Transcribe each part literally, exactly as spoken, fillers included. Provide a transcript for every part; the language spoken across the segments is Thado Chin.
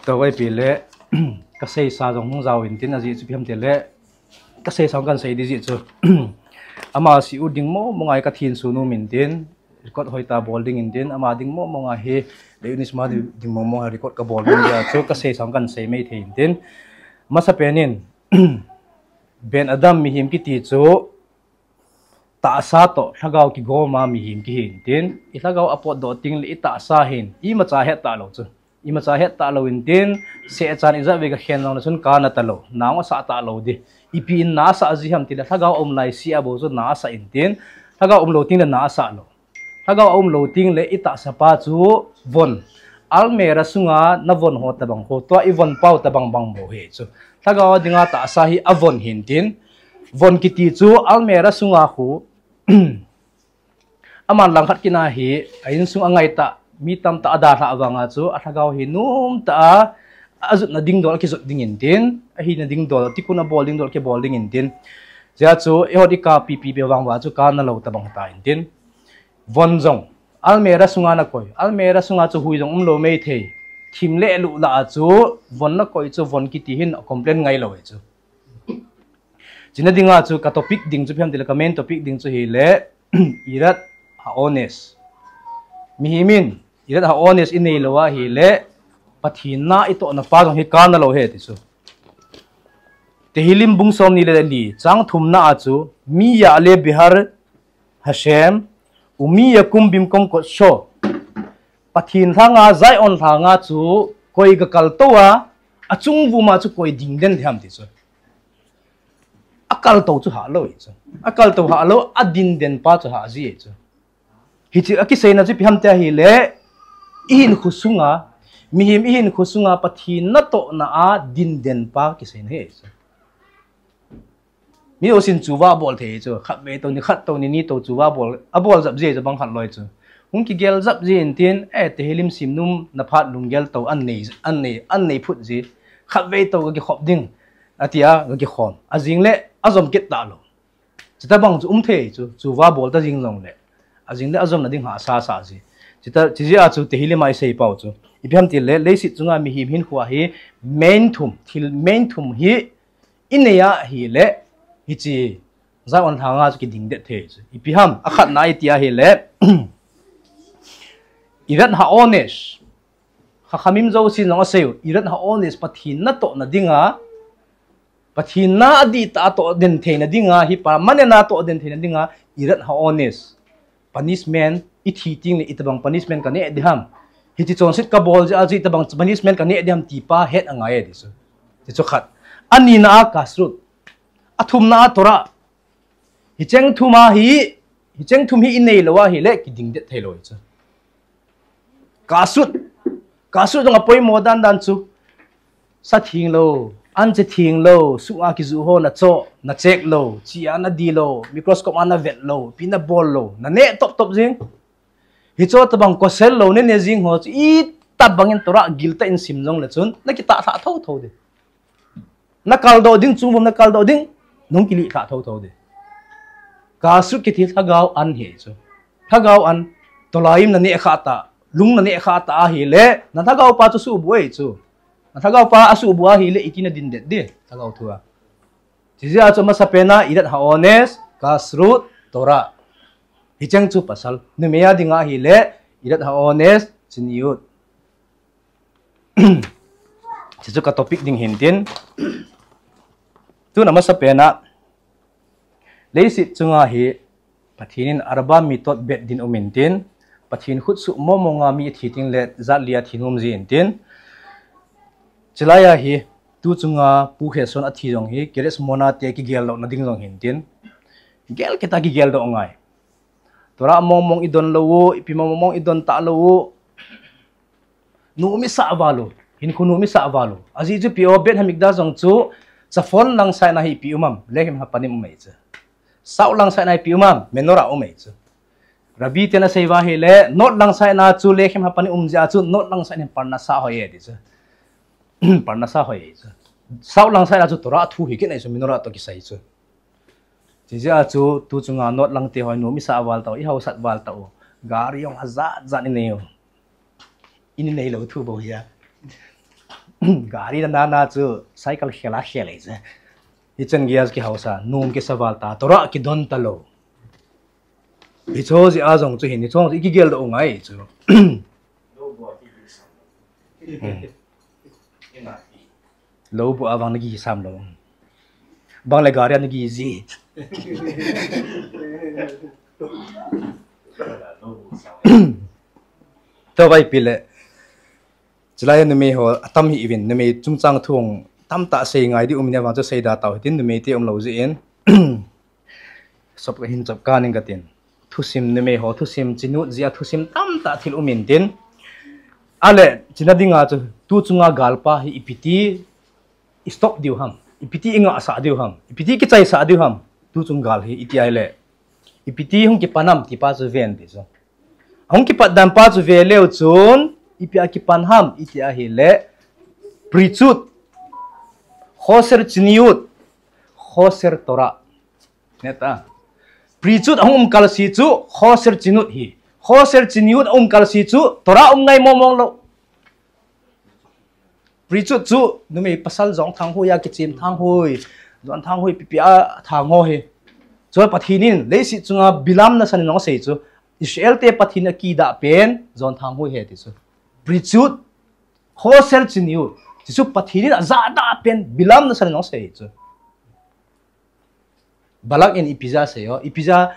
Tua ipi le, ka seisa jong hung jao intin, ajeh chu ipi ham tile, ka seisa jong kan sei di jeh chu. Ama si u ding mo mo ngai ka thin sun um intin, record hoitah bol ding intin, ama ding mo mo ngai hi, le Eunice ma ding mo mo ngai record ka bol ding jeh chu, ka seisa jong kan sei mai thei intin. Masapen in, Ben Adam mihem kiti chu, tahsa toh lhagao kigoma mihem kihi intin, i lhagao a potdoh teng le i tahsa hin, imacha het talou chu. Imacha het talou intin, sechan ijat vei ka khen jongle chun kana talou, nang asah talou di. Ipi in na asah ji ham tile lhagao um lai sia bou chu na asah intin, lhagao umlou teng le na asah lou. Lhagao a umlou teng le i tahsa pa chu von. Almirah sunga na von ho tabang ho, tua i von pau tabang bang bou hi chu. Lhagao a dinga tahsa hi avon hintin. Von kiti chu almirah sunga khu. Aman langkhat kit na hi, a insung angaitah, mi tamtah adalhah vanga chu, alhagao hi nomtah a, ajotna ding dol akijot ding intin, ahina ding dol, tikun abol ding dol akibol ding intin. Jeh chu, eiho i kapi pi be vang va chu, kana lou tabang ta intin. Von jong, almirah sunga na koi, almirah sunga chu hui jong umlou mai thei. Thim le lu lah a chu, von na koi chu, von kiti hin a complain ngai lou e chu. Chuna dinga chu ka topic ding chu ipi ham tile ka main topic ding chu hile, Yirah HaOneh. Mihem in, Yirah HaOneh i neilou ahile, Pathen na i tohna pa jong hi kana lou ahi ti chu. Tehillim bung somni le li, chang thumna a chu, Mi ya'ale behar Hashem, ummi yakum bimkom kodsho. Pathen lhanga, Zion lhanga chu, koi ga kaltou a, achung vuma chu koi ding den diham ti chu. Akaltou chu hah lou hi chu. Akaltou hah lou, adin den pa chu hah ji hi chu. Hiche akiseina chu ipi ham tia hile, i hinkho sunga, mihem i hinkho sunga Pathen natohna a din den pa kiseina hi chu. Mi jousen chuva abol thei chu, khatvei tou, nikhat tou, nini tou chuva abol, abol jap ji chu bang khat loi chu. Hung kigel jap ji intin, eh, Tehillim sim nom na phat lunggel tou, an nei, an nei, an nei phut ji. Khatvei tou ga kikhop ding, atia, ga kikhom. Ajing le, ajom kit talou. Chutabang chu um thei chu, chuva abol ta jing jongle. Ajing le, ajomna ding hahsa sa ji. Chuta, chujeh a chu Tehillim a isei pau chu. Ipi ham tile, leiset chunga mihem hinkho hi, main thum, thil main thum hi, i nei ahile, hiche, Zion lhanga chu kiding det thei chu. Ipi ham, akhatna iti ahile, Yirah HaOneh. Chachamim jousen jong asei u, Yirah HaOneh Pathen natohna dinga, Pathen na adihtah a toh den theina dinga, hi permanent a toh den theina dinga, Yirah HaOneh. Punishment, i thi teng le itabang punishment ka neh diham. Hiche chonset ka bol jeh a chu itabang punishment ka neh diham ti pa het angai e ti chu. Ti chu khat. Anina a kashrut. Athumna a Torah. Hicheng thum a hi, hicheng thum hi i neilou ahile kiding det thei lou hi chu. Kashrut. Kashrut jong apoimo dan dan chu. Sa theng lou, an che theng lou, sunga kiju ho na cho, na check lou, chi a na di lou, microscope a na vet lou, ipi na bol lou, na neh top top jing. Hiche tabang kosher lou, ne ne jing ho chu, itabang in Torah giltah in sim jongle chun, na kitah lhah tho tho di. Na kaldoh ding, chung vum na kaldoh ding, nung kilih lhah tho tho di. Kashrut kiti lhagao an hi chu. Lhagao an, Tolaim na neh khah ta, lung na neh khah ta ahile, na lhagao pa chu suhbuh e chu. Na lhagao pa asuhbuh ahile, iti na din det di, lhagao thu a. Chujeh a chu amasapen a, Yirah HaOneh, Kashrut, Torah. Hicheng chu pasal. Numei a dinga ahile, Yirah HaOneh, Tzniut. Hichu ka topic ding hintin. Tun amasapen a, leiset chunga hi, Pathen in Arba Mitot, Beit Din um intin, Pathen khut suh mo mo nga mi athi teng le jat li a thi nom ji intin. Chulai a hi, tu chunga Pu Gerson athi jong hi, Kiryat Shmona te kigel louhna ding jong hintin. Gel kit a kigel doh ngai. Torah mong mong i don lou u, ipi mong mong i don talou u. Nom i sah val u, hinkho nom i sah val u. Ajeh chu ipi o, Beit Hamikdash jong chu, Tzafon lang side na hi ipi um am, Lechem Hapanim um ahi chu. South lang side na hi ipi um am, Menorah um ahi chu. Rabbi ten asei uva ahile, North lang side na chu Lechem Hapanim um jeh a chu, North lang side hin parnasa hoi e ti chu. Parnasa hoi e chu. South lang side na chu Torah thu hi kit ahi chu, Menorah toh kisai chu. Chujeh a chu, tu chunga North lang te ho nom i sah val tau, i haosat val tau. Gari jong ajat jat i nei u. I nei lou thu bou hi a. Gari na na na chu cycle khel a khel ei chu. Hichan geiya kihausa, nom kisa val ta, Torah kidon talou. Hicho jeh a jong chu hin, hicho jong chu ikigel doh u ngai chu. Lou bu a vang nagi sam lou. Bang le gari a nagi ji. Tua vai pi le. Chulai a numei ho atam hi ivin, numei chungchang thu tamtah sei ngai di um in, avang chu sei da tau hitin, numei te um lou jeh in. Sop ka hin chop ka ning ka tin. Thusim numei ho, thusim chinut jeh a thusim tamtah thil um in tin. Ale, china dinga chu, tu chunga galpa hi ipiti i stop diu ham, ipiti i ngahsah diu ham, ipiti kichaisah diu ham, tu chung gal hi iti ahile. Ipiti hung kipan ham ti pa chu ven ti chu. Hung kipat dan pa chu ve leu chun, ipi a kipan ham, iti ahile. Priesthood, Khoser Chiniyut, Khoser Torah. Neta. Priesthood ahung um kal si chu, Khoser Chiniyut hi. Khoser Chiniyut a um kal si chu, Torah um ngai mong mong lou. Priesthood chu, numei pasal jong thang hui a kichim thang hui. Jong thang hui pipi a thang ho hi. Chu Pathen in, leiset chunga Bilam nasan in ahung sei chu. Israel te Pathen a kidah pen, jong thang hui hi ti chu. Priesthood, Khoser Chiniyut. Ti chu Pathen in ajahda pen, Bilam nasan in ahung sei chu. Balak in ipi jeh a sei o, ipi jeh a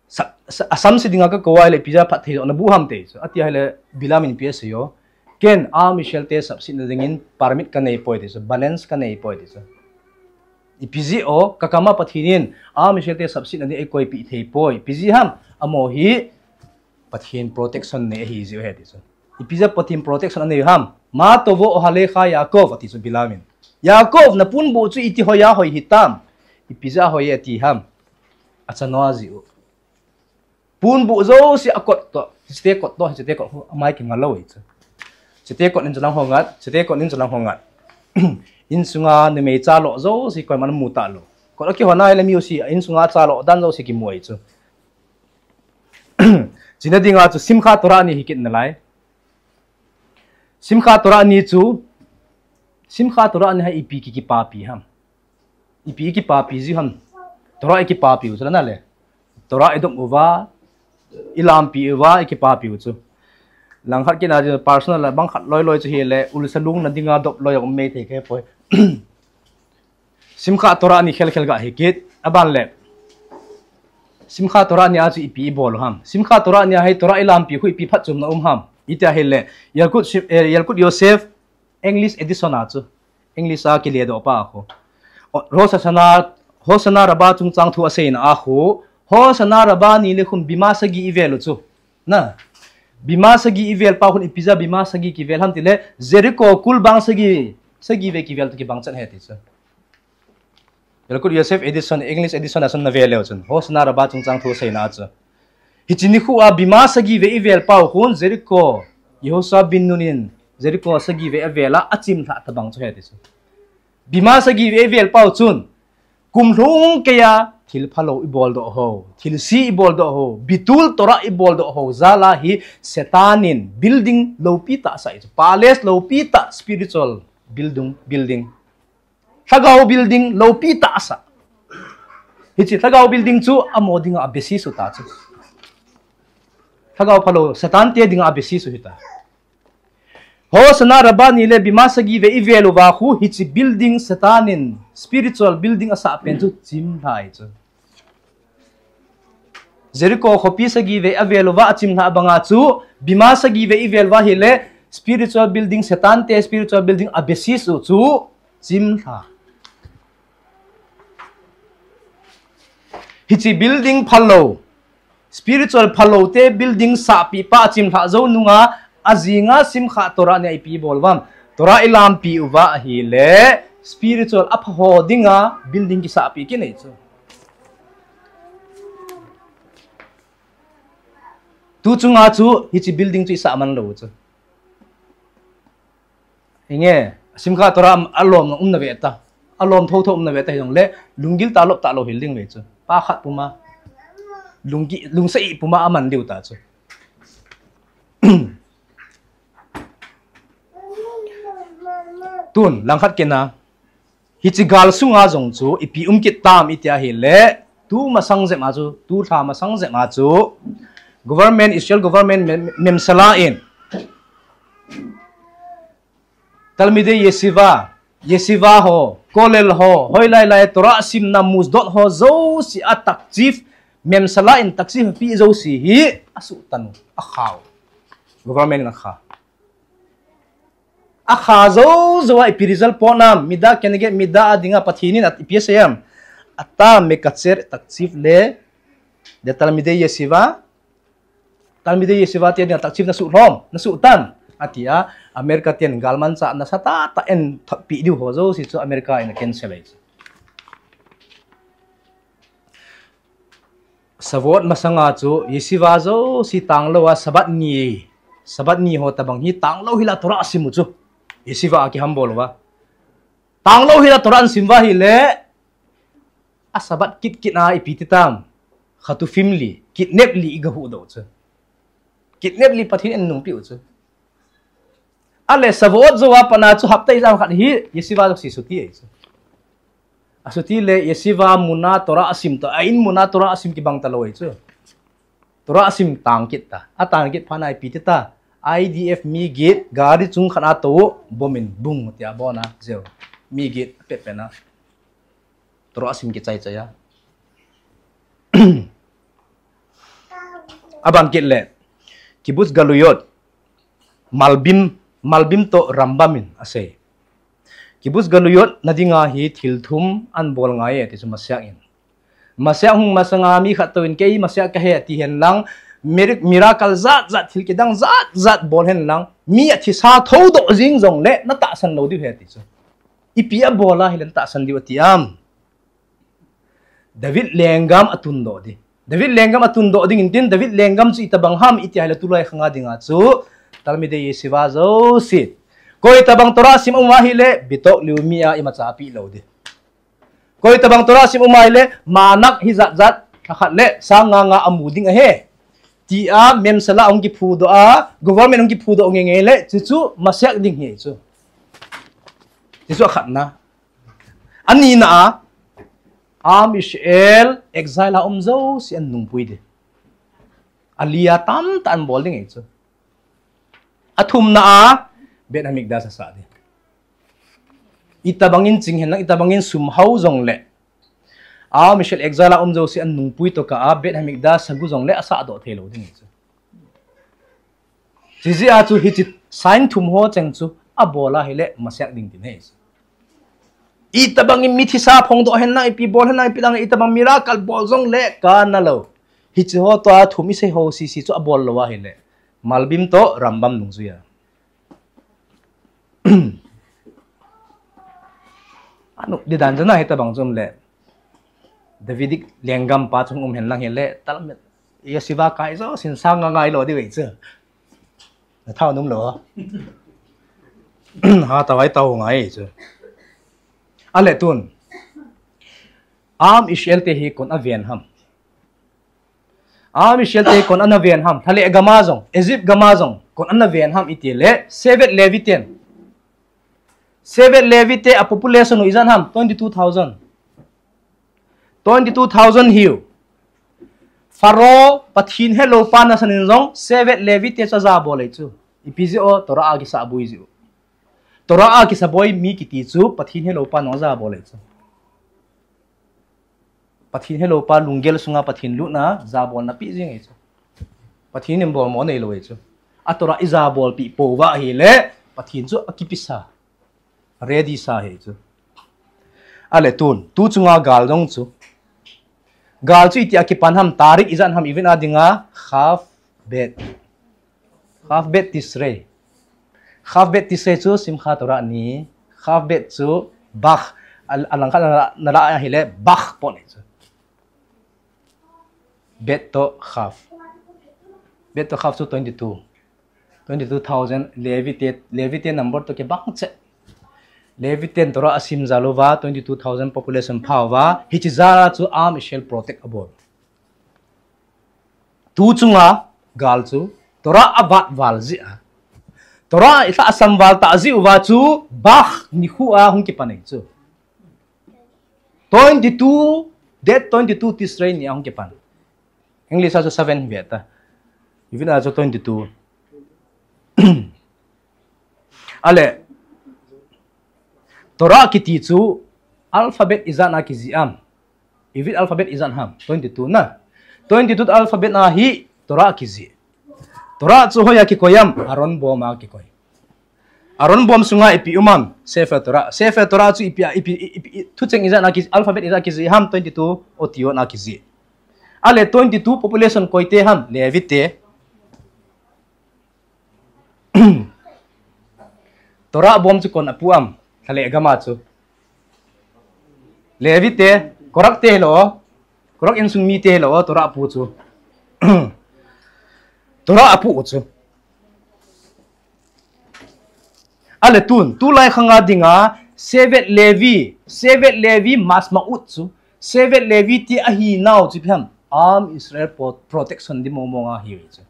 sa, sa, asam se dinga ka kou a le ipi jeh a phatthei na bu ham ti chu. Ati ahile Bilam in ipi asei o. Ken Am Israel te sapsetna dingin permit ka nei poi ti chu, balance ka nei poi ti chu. Ipi jeh o, ka kam a Pathen in Am Israel te sapsetna ding eikoipeh thei poi. Ipi jeh ham, amaho hi Pathen protection nei ahi jeh u ahi ti chu. Ipi jeh a Pathen protection anei u ham. Ma tovo ohalecha Yaakov ati chu Bilam in. Yaakov, na ponbuh chu iti hoi a hoi hitam. Ipi jeh a hoi ati ham. Achanu a jeh u. Ponbuh jouse akot toh, chite kot toh, chite kot hu, amai kinga lou ahi chu. Chite kot in chulang ho ngat, chite kot in chulang ho ngat. Insunga numei cha lo jouse koiman amu talou. Kot akihon a ahile mi jouse, insunga cha lo dan jouse kimu ahi chu. China dinga chu Simchat Torah ni hi kit nalai. Simchat Torah ni chu, Simchat Torah ni hi ipi ki kipapi ham. Ipi kipapi ji ham. Torah i kipapi u chu la nale. Torah i dop uva, i lampi uva, i kipapi u chu. Langkhat kit na personal la bang khat loi loi chu hile, ulsa lungna dinga dop loi a um mei thei kei poi. Simchat Torah ni khel khel ga hi kit, aban le. Simchat Torah ni a chu ipi i bol u ham. Simchat Torah ni a hi Torah i lampi khu ipi phatchomna um ham. Iti ahile, Yalkut Sim-, eh, Yalkut Yosef, English edition a chu. English a kile doh pa a khu. O, Rosh Hashanah, Hoshana Rabbah chungchang thu aseina a khu. Hoshana Rabbah ni le khun Bima Sagi i vel u chu. Na. Bima Sagi i vel pa khun ipi jeh a Bima Sagi kivel ham tile. Jericho kulbang sagi, sagi vei kivel toh kibang chan ahi ti chu. Yalkut Yosef edition, English edition a chun na ve leu chun. Hoshana Rabbah chungchang thu aseina a chu. Hiche nikho a Bima Sagi vei i vel pau khun Jericho. Yehoshua bin Nun in Jericho sagi vei avel a achimlhah tabang chu ahi ti chu. Bima sagi vei i vel pau chun. Kum lhung keiya thil phalou i bol doh ho. Thil se i bol doh ho. Bitul Torah i bol doh ho. Jal a hi Satan in building loupi tah asah chu. Palace loupi tah spiritual building, building. Lhagao building loupi tah asah. Hiche lhagao building chu amaho dinga a basis u ta chu. Lhagao phalou Satan te dinga a basis u hita. Hoshana Rabbah ni le Bima sagi vei i vel uva khu hiche building Satan in spiritual building asah pen chu chimlhah ahi chu. Jericho khopi sagi vei avel uva achimlhah banga chu, Bima sagi vei i vel uva hile, spiritual building, Satan te spiritual building a basis u chu chimlhah. Hiche building phalou, spiritual phalou te building sahpi pa achimlhah jou nunga, ajinga Simchat Torah ni a ipi bol uvam. Torah i lampi uva ahile, spiritual apha ho dinga building kisahpi kinei chu. Tu chunga chu hiche building chu isah man lou chu. Hinge, Simchat Torah alom umna ve ta. Alom thotho umna ve ta hijongle, lunggil tah lop tah lou hil ding ve chu. Pa khat puma. Lungki, lungsa i puma aman diu ta chu. Tun, langkhat kit na. Hiche gal sunga jong chu, ipi um kit tam iti ahile, tu masang jep a chu, tu lha masang jep a chu, government, Israel government mem-, memsala in, Talmidei Yeshiva, Yeshiva ho, Kolel ho, hoilai lai Torah simna mosdot ho jouse a takchif, memsala in takchif pi jouse hi, asuh tan u, akhau. Government in akha. Akha jou jou a ipi result po nam, mida keneged mida a dinga Pathen in at ipi asei am. Ata mekatser takchif le, de Talmidei Yeshiva, Talmidei Yeshiva te dinga takchif nasuh lhom, nasuh tan. Atia, America ten galmanchah nasatah tah en thot pi diu ho jouse chu America in a cancel ahi. Shavuot masanga chu, Yeshiva jouse tanglou a Sabbath ni, Sabbath ni ho tabang hi tanglou hila Torah asim u chu. Yeshiva a kihambol uva. Tanglou hila Torah asim uva ahile, a Sabbath kit kit a ipi ti tam. Khatufim li, kidnap li iga huhdoh chu. Kidnap li Pathen in nungpi u chu. Ale Shavuot jou a pat a chu hapta ijat khat hi, Yeshiva jouse suti ahi chu. Asuti le Yeshiva muna Torah asim toh, a in muna Torah asim kibang talou ahi chu. Torah asim tang kit ta. Atang kit phat na ipi ti ta. I D F mi get, gari chung khat a tou, bomb in bung tia abon a, jeu. Mi get, pet pet na. Torah asim kichai chai a. Aban kit le. Kibbutz Galuyot. Malbim, Malbim toh Rambam in asei. Kibbutz Galuyot na dinga hi thil thum ahin bol ngai e ti chu Mashiach in. Mashiach hung masanga mi khat toh in kei Mashiach kahi ti hen lang, mir-, miracle jat jat thil kidang jat jat bol hen lang, mi athisa thoudoh jing jongle na tahsan lou diu ahi ti chu. Ipi abol a hile na tahsan diu ati am. David lenggam atundoh di. David lenggam atundoh ding in tin, David lenggam chu itabang ham iti ahile tulai khanga dinga chu, Talmidei Yeshiva jouse. Koi tabang Torah sim um ahile, Bitok Leumi a imacha pi lou di. Koi tabang Torah sim um ahile, manak hi jat jat, akhat le, sang nga nga amu ding ahi. Tia, memsala hung kiphudoh a, government hung kiphudoh nge nge le, chuchu, Mashiach ding hi chu. Chuchu akhat na. Anina a, Am Israel, exile a um jouse ahin nungpui di. Aliyah tamtah ahin bol ding ahi chu. Athumna a, Beit Hamikdash asah di. Itabang in ching hen lang, itabang in sum hao jongle. Am Israel exile a um jouse ahin nungpui toh kah a, Beit Hamikdash sagu jongle asahdoh thei lou ding ahi chu. Chijeh a chu hiche sign thum ho cheng chu abol a hile Mashiach ding tin ahi chu. Itabang in mi thisa phongdoh hen lang, ipi bol hen lang, ipi lang, itabang miracle bol jongle kana lou. Hiche ho toh a thum isei ho sese chu abol lou a hile. Malbim toh Rambam nungjui a. Anu, di dan jana hitabang chu um le. Davidic lenggam pa chung um hen lang hile. Talmud. Yeshiva kai jousen sang nga ngai lou di vei chu. Na thao num lou. Ha ta vai tao ngai chu. Ale tun. Am Israel te hi koin aven ham. Am Israel te koin ana ven ham. Thale gama jong, Egypt gama jong, koin ana ven ham iti le, Shevet Levi ten. Shevet Levi te a population u ijat ham, twenty two thousand. Twenty two thousand hiu. Pharaoh, Pathen helou pa nasan in jong, Shevet Levi te chu ajabol ahi chu. Ipi jeh u, Torah a kisaboi jeh u. Torah a kisaboi mi kiti chu, Pathen helou pa nung ajabol ahi chu. Pathen helou pa lunggel sunga Pathen lutna, jabolna pi jing ahi chu. Pathen in bolmo neilou ahi chu. A Torah ijabol pi pouva ahile, Pathen chu akipisa. Ready sa ahi chu. Ale tun, tu chunga gal jong chu. Gal chu iti a kipan ham, tarik ijat ham, ivin a dinga, Kaf Bet. Kaf Bet Tishrei. Kaf Bet Tishrei chu Simchat Torah ni. Kaf Bet chu Bach. Al-, alangkhat na, na la ahile Bach pon ahi chu. Bet toh Kaf. Bet toh Kaf chu twenty two. Twenty two thousand Levi te, Levi te number toh kibang cheh. Levi ten Torah asim jal uva, twenty two thousand population pha uva, hiche jal a chu Am Israel protect abol. Tu chunga gal chu, Torah avat val jeh a. Torah itla asam val ta aji uva chu Bach nikho a hung kipan ahi chu. Twenty-two, date twenty-two Tishrei ni a hung kipan. English a chu seven ve ta. Ivit a chu twenty-two. Ale, Torah kiti chu alphabet ijat na kiji am. Ivit alphabet ijat ham, twenty-two na. Twenty-two alphabet na hi Torah kiji. Torah chu hoiya kikoi am, Aron bom a kikoi. Aron bom sunga ipi um am, Sefer Torah. Sefer Torah chu ipi, ipi, ipi, ipi thucheng ijat na kiji, alphabet ijat kiji ham, twenty-two otiyot na kiji. Ale twenty-two population koite ham, Levi te. Torah bom chu kon apu am, thale gama chu. Levi te, Korach te lo, Korach insung mi te lo, Torah pu chu. Torah apu chu. Ale tun, tulai khanga dinga, Shevet Levi, Shevet Levi mashma'ut chu. Shevet Levi ti ahi nau chu ipi ham. Am Israel pro-, protection di mong mong ahi chu.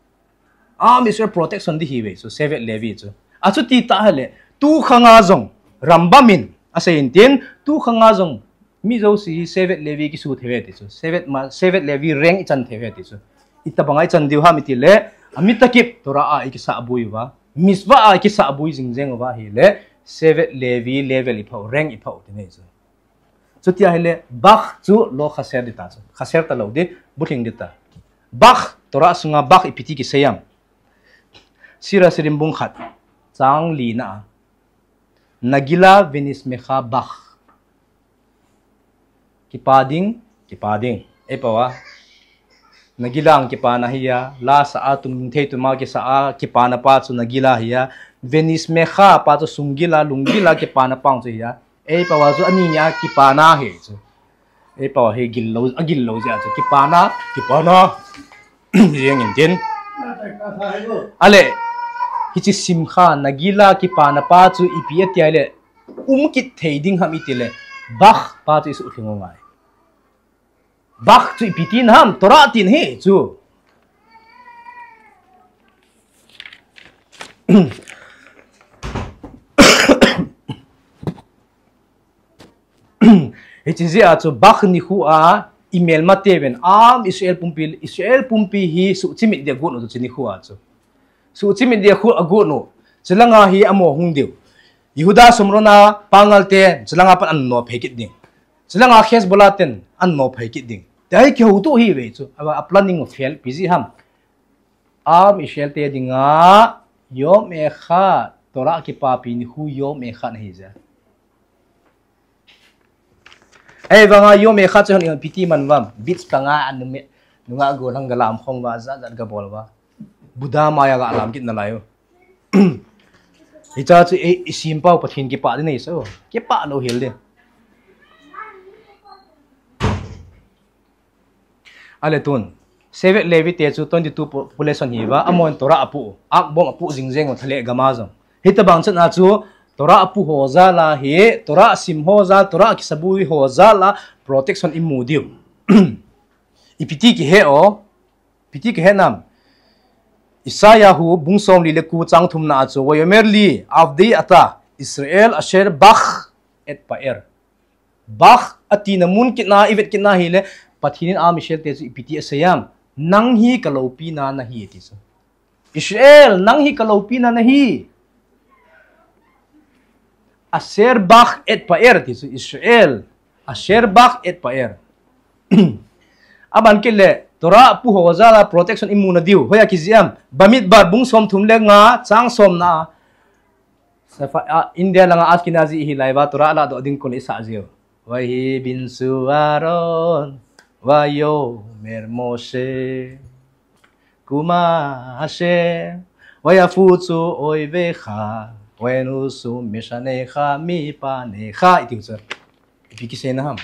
Am Israel protection di hi ve chu, Shevet Levi chu. Achuti ta hele, tu khanga jong, Rambam in, asei in tin, tu khanga jong, mi jouse hi Shevet Levi kisu thei ve ti chu. Shevet ma, Shevet Levi rank ichan thei ve ti chu. Itabanga ichan diu ham iti le, amitakip Torah a ikisa bui uva, mitzvah a ikisa bui jing jeng uva hile, Shevet Levi level iphau, rank iphau ti nei chu. Chuti ahile, Bach chu lo khaser di ta chu. Khaser ta lo di, buthling di ta. Bach, Torah sunga Bach ipi ti kisei am. Sira Shirim bung khat, chang li na a. Nagila venishmecha Bach. Kipa ding, kipa ding. Ei pau a. Nagila ang kipana hi a, la sa a tum thei tuma kisa a, kipana pa chu nagila hi a. Venishmecha pa chu sunggila, lunggila kipana pa chu hi a. Ei pau a chu ani nia kipana hi chu. Ei pau hi gil lo, agil lo jia chu kipana, kipana. Jeng in tin. Ale, hichi simcha, nagila kipana pa chu ipi ati a le, um kit thei ding ham iti le, Bach pa chu isu thing ngai. Bach chu ipi tin ham, Torah tin hi chu. Hichi jia chu Bach nikho a imelma te ven am Israel pumpi, Israel pumpi hi suchimit dia gun u chu nikho a chu. Suchimit dia khu agun u. Chilanga hi amo hung diu. Yehuda Shomron a pangal te, chilanga pan an no phei kit ding. Chilanga Hezbollah ten an no phei kit ding. Te ai kiho tu hi ve chu. Ava a planning of fail, ipi ji ham. Am Israel te dinga, Yom Echad, Torah kipapi nikho Yom Echad hi ja. Ei vanga Yom Echad chu hon ipi ti man vam. Beach panga an nume, nunga go lang ga lam khong va, jat jat ga bol va. Buddha maya ga lam kit na lai u. Hicha chu ei, isim pau Pathen kipa di nei so. Kipa lo hil di. Ale tun, Shevet Levi te chu twenty-two po-, population hi va, amon Torah apu, Ark bom apu jing jeng u thale gama jong. Hitabang chan a chu, Torah apu ho jal a hi, Torah sim ho jal, Torah kisabui ho jal a, protection imu diu. Ipi ti kihe o, ipi ti kihe nam. Isaiah hu, bung som li le ko chang thum na a chu, Vayomer li, avdi ata, Israel asher bach et pa'er. Bach ati na mun kit na, ivet kit na hile, Pathen in am Israel te chu ipi ti asei am. Nang hi ka loupina nahi ti chu. Israel, nang hi ka loupina nahi. Asher bach et pa'er ti chu Israel. Asher bach et pa'er. Aban kit le, Torah pu ho jal a protection imu na diu. Hoiya kiji am. Bamidbar bung som thum le nga, chang som na. Safa, a, India langa Ashkenazi hi lai va Torah la do ding kon isa jiu. Vahi bin su Aaron, vayomer Moshe, kuma Hashem, vayafutu oivecha, vayanusu mishanecha mipanecha. Iti ucha. Ipi kisei na ham.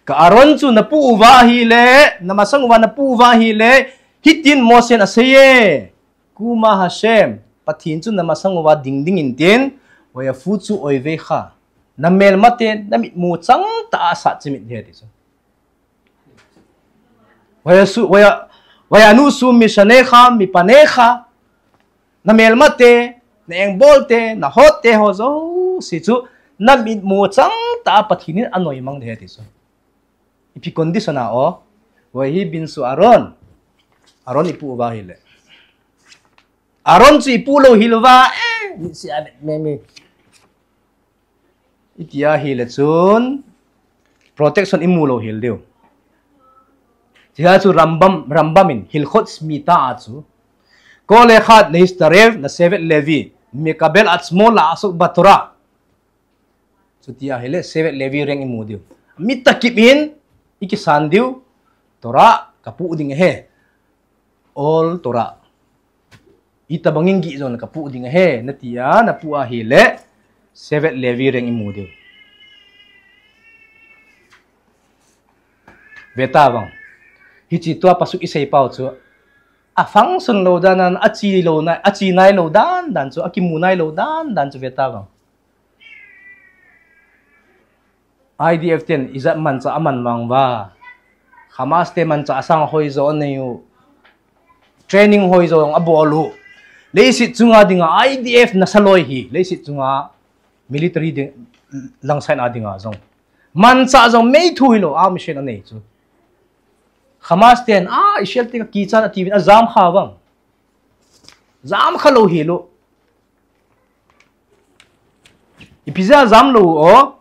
Ka Aaron chu napu uva hile, namasang uva napu uva hile, hitin Moshe in asei e. Kuma Hashem, Pathen chu namasang uva ding ding in tin, vayafutu oivecha. Na melmate, na mitmu chang ta a sat chimit he ti chu. Vayasu, vaya, vayanusu mishanecha, mipanecha. Na melmate, na engbolte, na hotte ho jouse chu, na mitmu chang tah a Pathen in anoimang ding ahi ti chu. Ipi condition a o, vahi binsu Aaron. Aaron ipu uva ahile. Aaron chu ipu lou hel uva, eh, mi sia me me. Iti ahile chun, protection imu lou hel diu. Tia chu Rambam, Rambam in, Hilchot Shmita a chu. Kol echad lehistarev na shevet Levi, mekabel atzmo la'asok baTorah. Chuti ahile, shevet Levi rank imu diu. Mitakip in, ikisan diu, Torah, kapu ding ahi. All Torah. Itabang in gih jong kapu ding ahi, nati a, napu ahile, shevet Levi rank imu diu. Ve tavang. Hiche tua pasuk isei pau chu. A function lou dan, a chi lou nai, a chi nai lou dan, dan chu, a kimu nai lou dan, dan chu ve tavang. I D F ten ijat manchah aman vang uva. Hamas te manchah asang hoijo anei u. Training hoijo abol u. Leiset chunga dinga I D F nasa loi hi. Leiset chunga military ding langsang a dinga jong. Manchah jong meithu hilou a mission anei chu. Hamas ten, a, Israel te kakichat atiuvin ajam kha vang. Jam kha lou hilou. Ipi jeh a jam lou u o,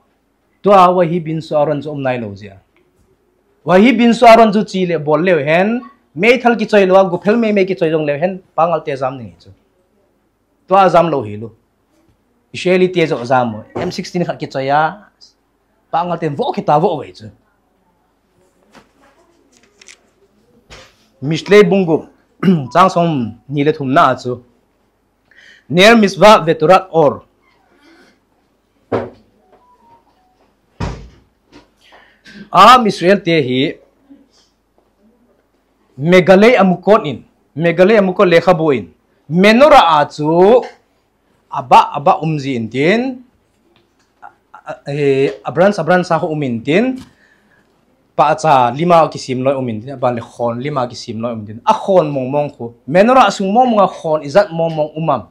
tua vahi binsu Aaron chu um nai lou jeh a. Vahi binsu Aaron chu chi le bol leu hen, meithal kichoi lou a, guphel mei mei kichoi jong leu hen, pangal te jam ding chu. Tua jam lou hilou. Israeli te jong jam u, M sixteen khat kichoi a, pangal te vo kita vo vei chu. Mishlei bung gup, chang som ni le thum na a chu. Ner mitzvah vetorat or. Am Israel te hi Megale Amukot in, Megale Amukot lekhabu in, menorah a chu abah, abah um ji in tin, a, a, eh, a branch, a branch a ho um in tin, pahcha lima kisem loi um in tin, aban le khon lima kisem loi um in tin. A khon mong mong khu. Menorah sung mong mong a khon ijat mong mong um am.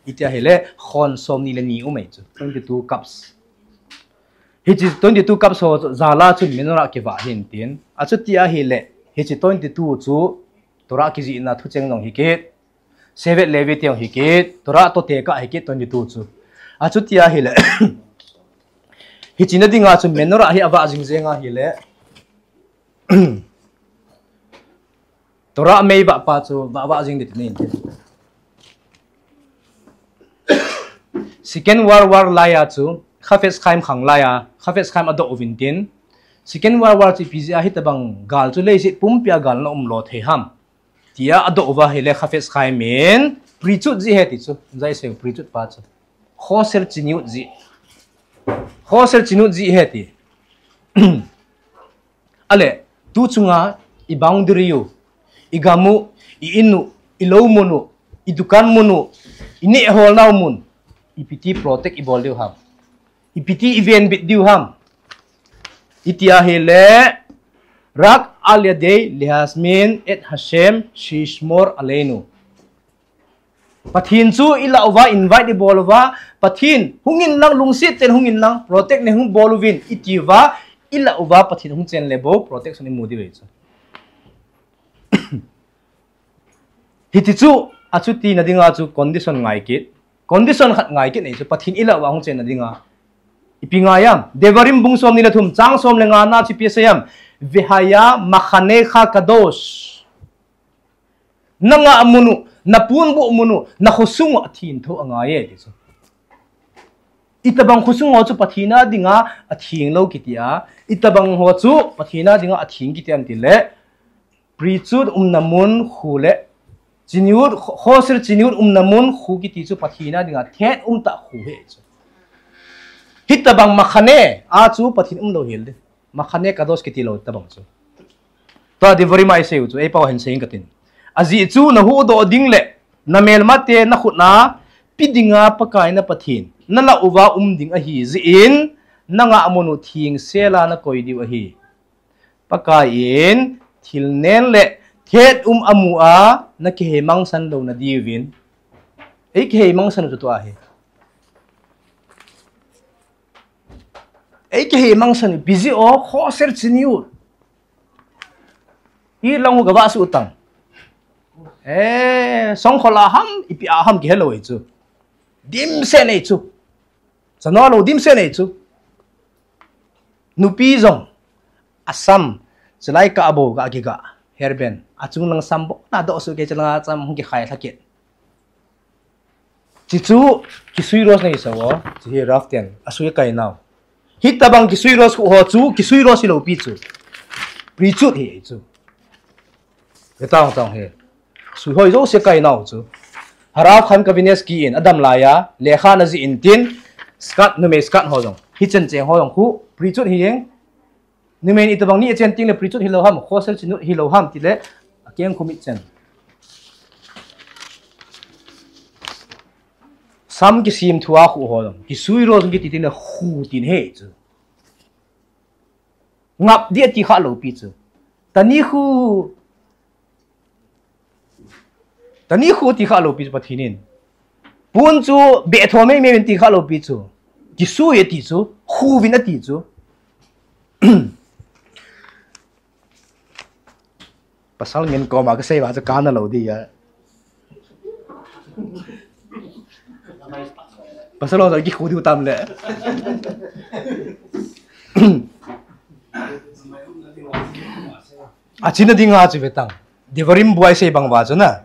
Iti ahile khon som ni le ni um ahi chu. Twenty-two cups. Hiche twenty-two cups ho chu jal a chun menorah kivah ahi in tin. Achuti ahile, hiche twenty-two chu Torah kijihna thucheng jong hi kit. Shevet Levi te jong hi kit, Torah toh tekah hi kit twenty-two chu. Achuti ahile. Hiche na dinga chu menorah hi avah jing jeng ahile. Torah mei vah pa chu vah, vah jing ding ti nei. Second World War lai a chu, Chafetz Chaim khang lai a, Chafetz Chaim adoh uvin tin. Second World War chu ipi jeh a hitabang gal chu leiset pumpi a gal na um lo thei ham. Tia adoh uva ahile Chafetz Chaim in, priesthood jeh ahi ti chu, jai seu priesthood pa chu. Choser Tzniut jeh. Choser Tzniut jeh ahi ti. Ale, tu chunga i boundary u, i gam u, i in u, i lou mun u, i dukan mun u, i neh holnau mun, ipi ti protect i bol diu ham. Ipi ti i venbit diu ham. Iti ahile, Rak al yadei lehazmin et Hashem sheyishmor aleinu. Pathen chu i lah uva, invite i bol uva, Pathen hung in lang, lungset tah in hung in lang, protect nei hung bol uvin, i ti uva, i lah uva, Pathen hung chen le bou, protection i mu diu ahi chu. Hiti chu, achuti na dinga chu condition ngai kit. Condition khat ngai kit nei chu, Pathen i lah uva hung chen na dinga. Ipi ngai am, Devarim bung som ni le thum, chang som le nga na chu ipi asei am, Vehaya machanecha kadosh. Na ngah mun u, na ponbuh mun u, na khosung u atheng tho angai e ti chu. Itabang khosung ho chu Pathen a dinga atheng lou kiti a, itabang ho chu Pathen a dinga atheng kiti am tile, priesthood umna mun khu le, Tzniut, Choser Tzniut umna mun khu kiti chu Pathen a dinga thet um tah khu ahi chu. Hitabang machane a chu Pathen um lou hel ding. Machane kadosh kiti lou tabang chu. Tua Devarim a isei u chu, ei pau hin sei ing katin. Ajeh chu na huhdoh ding le, na melmate na khut a pe dinga Pakai na Pathen, na lah uva um ding ahi jeh in, na ngah mun u thengsel a na koi diu ahi. Pakai in, thil nen le thet um amu a, na kihemangsan lou na diuvin. Ei kihei mangsan u chu tua hi. Ei kihei mangsan u, ipi jeh a khoser chini u. I lang u gava su tang. Eh, songkhol a ham, ipi a ham kihelou ei chu. Dimset nei chu. Chanao lou dimset nei chu. Nupi jong, asam, chulai kah bou ga kiga, hairband, achung lang sam bou, nadoh su kei chulanga cham hung kikhai lha kit. Chi chu, kisui rose nei sa o, chi hi rough ten, asui kai nau. Hitabang kisui rose khu ho chu, kisui rose hilou pi chu. Priesthood hi chu. He tang tang he. Sui hoi jouse kai nau chu. Harav Khan Kavines ki in, adam laiya, lekha na jih in tin, skirt, numei skirt ho jong. Hichen cheng ho jong khu, priesthood hi jeng. Numei ni tabang ni achen ting le priesthood hilou ham, khoser chini u hilou ham, tile, akeng khu mit chen. Sam kisim thua khu ho jong. Kisui rose kiti tin le khu tin he chu. Ngap dia ti kha lou pi chu. Tani khu Tani khu ti kha lou pi chu Pathen in. Pun chu be tho mei mei vin ti kha lou pi chu. Kisui ati chu, khu vin ati chu. Pasal ngen koma kasei va chu kana lou dia. Pasal ho chu kikhu diu tam le. Achina dinga chu vetang. Devarim buai sei bang va chu na.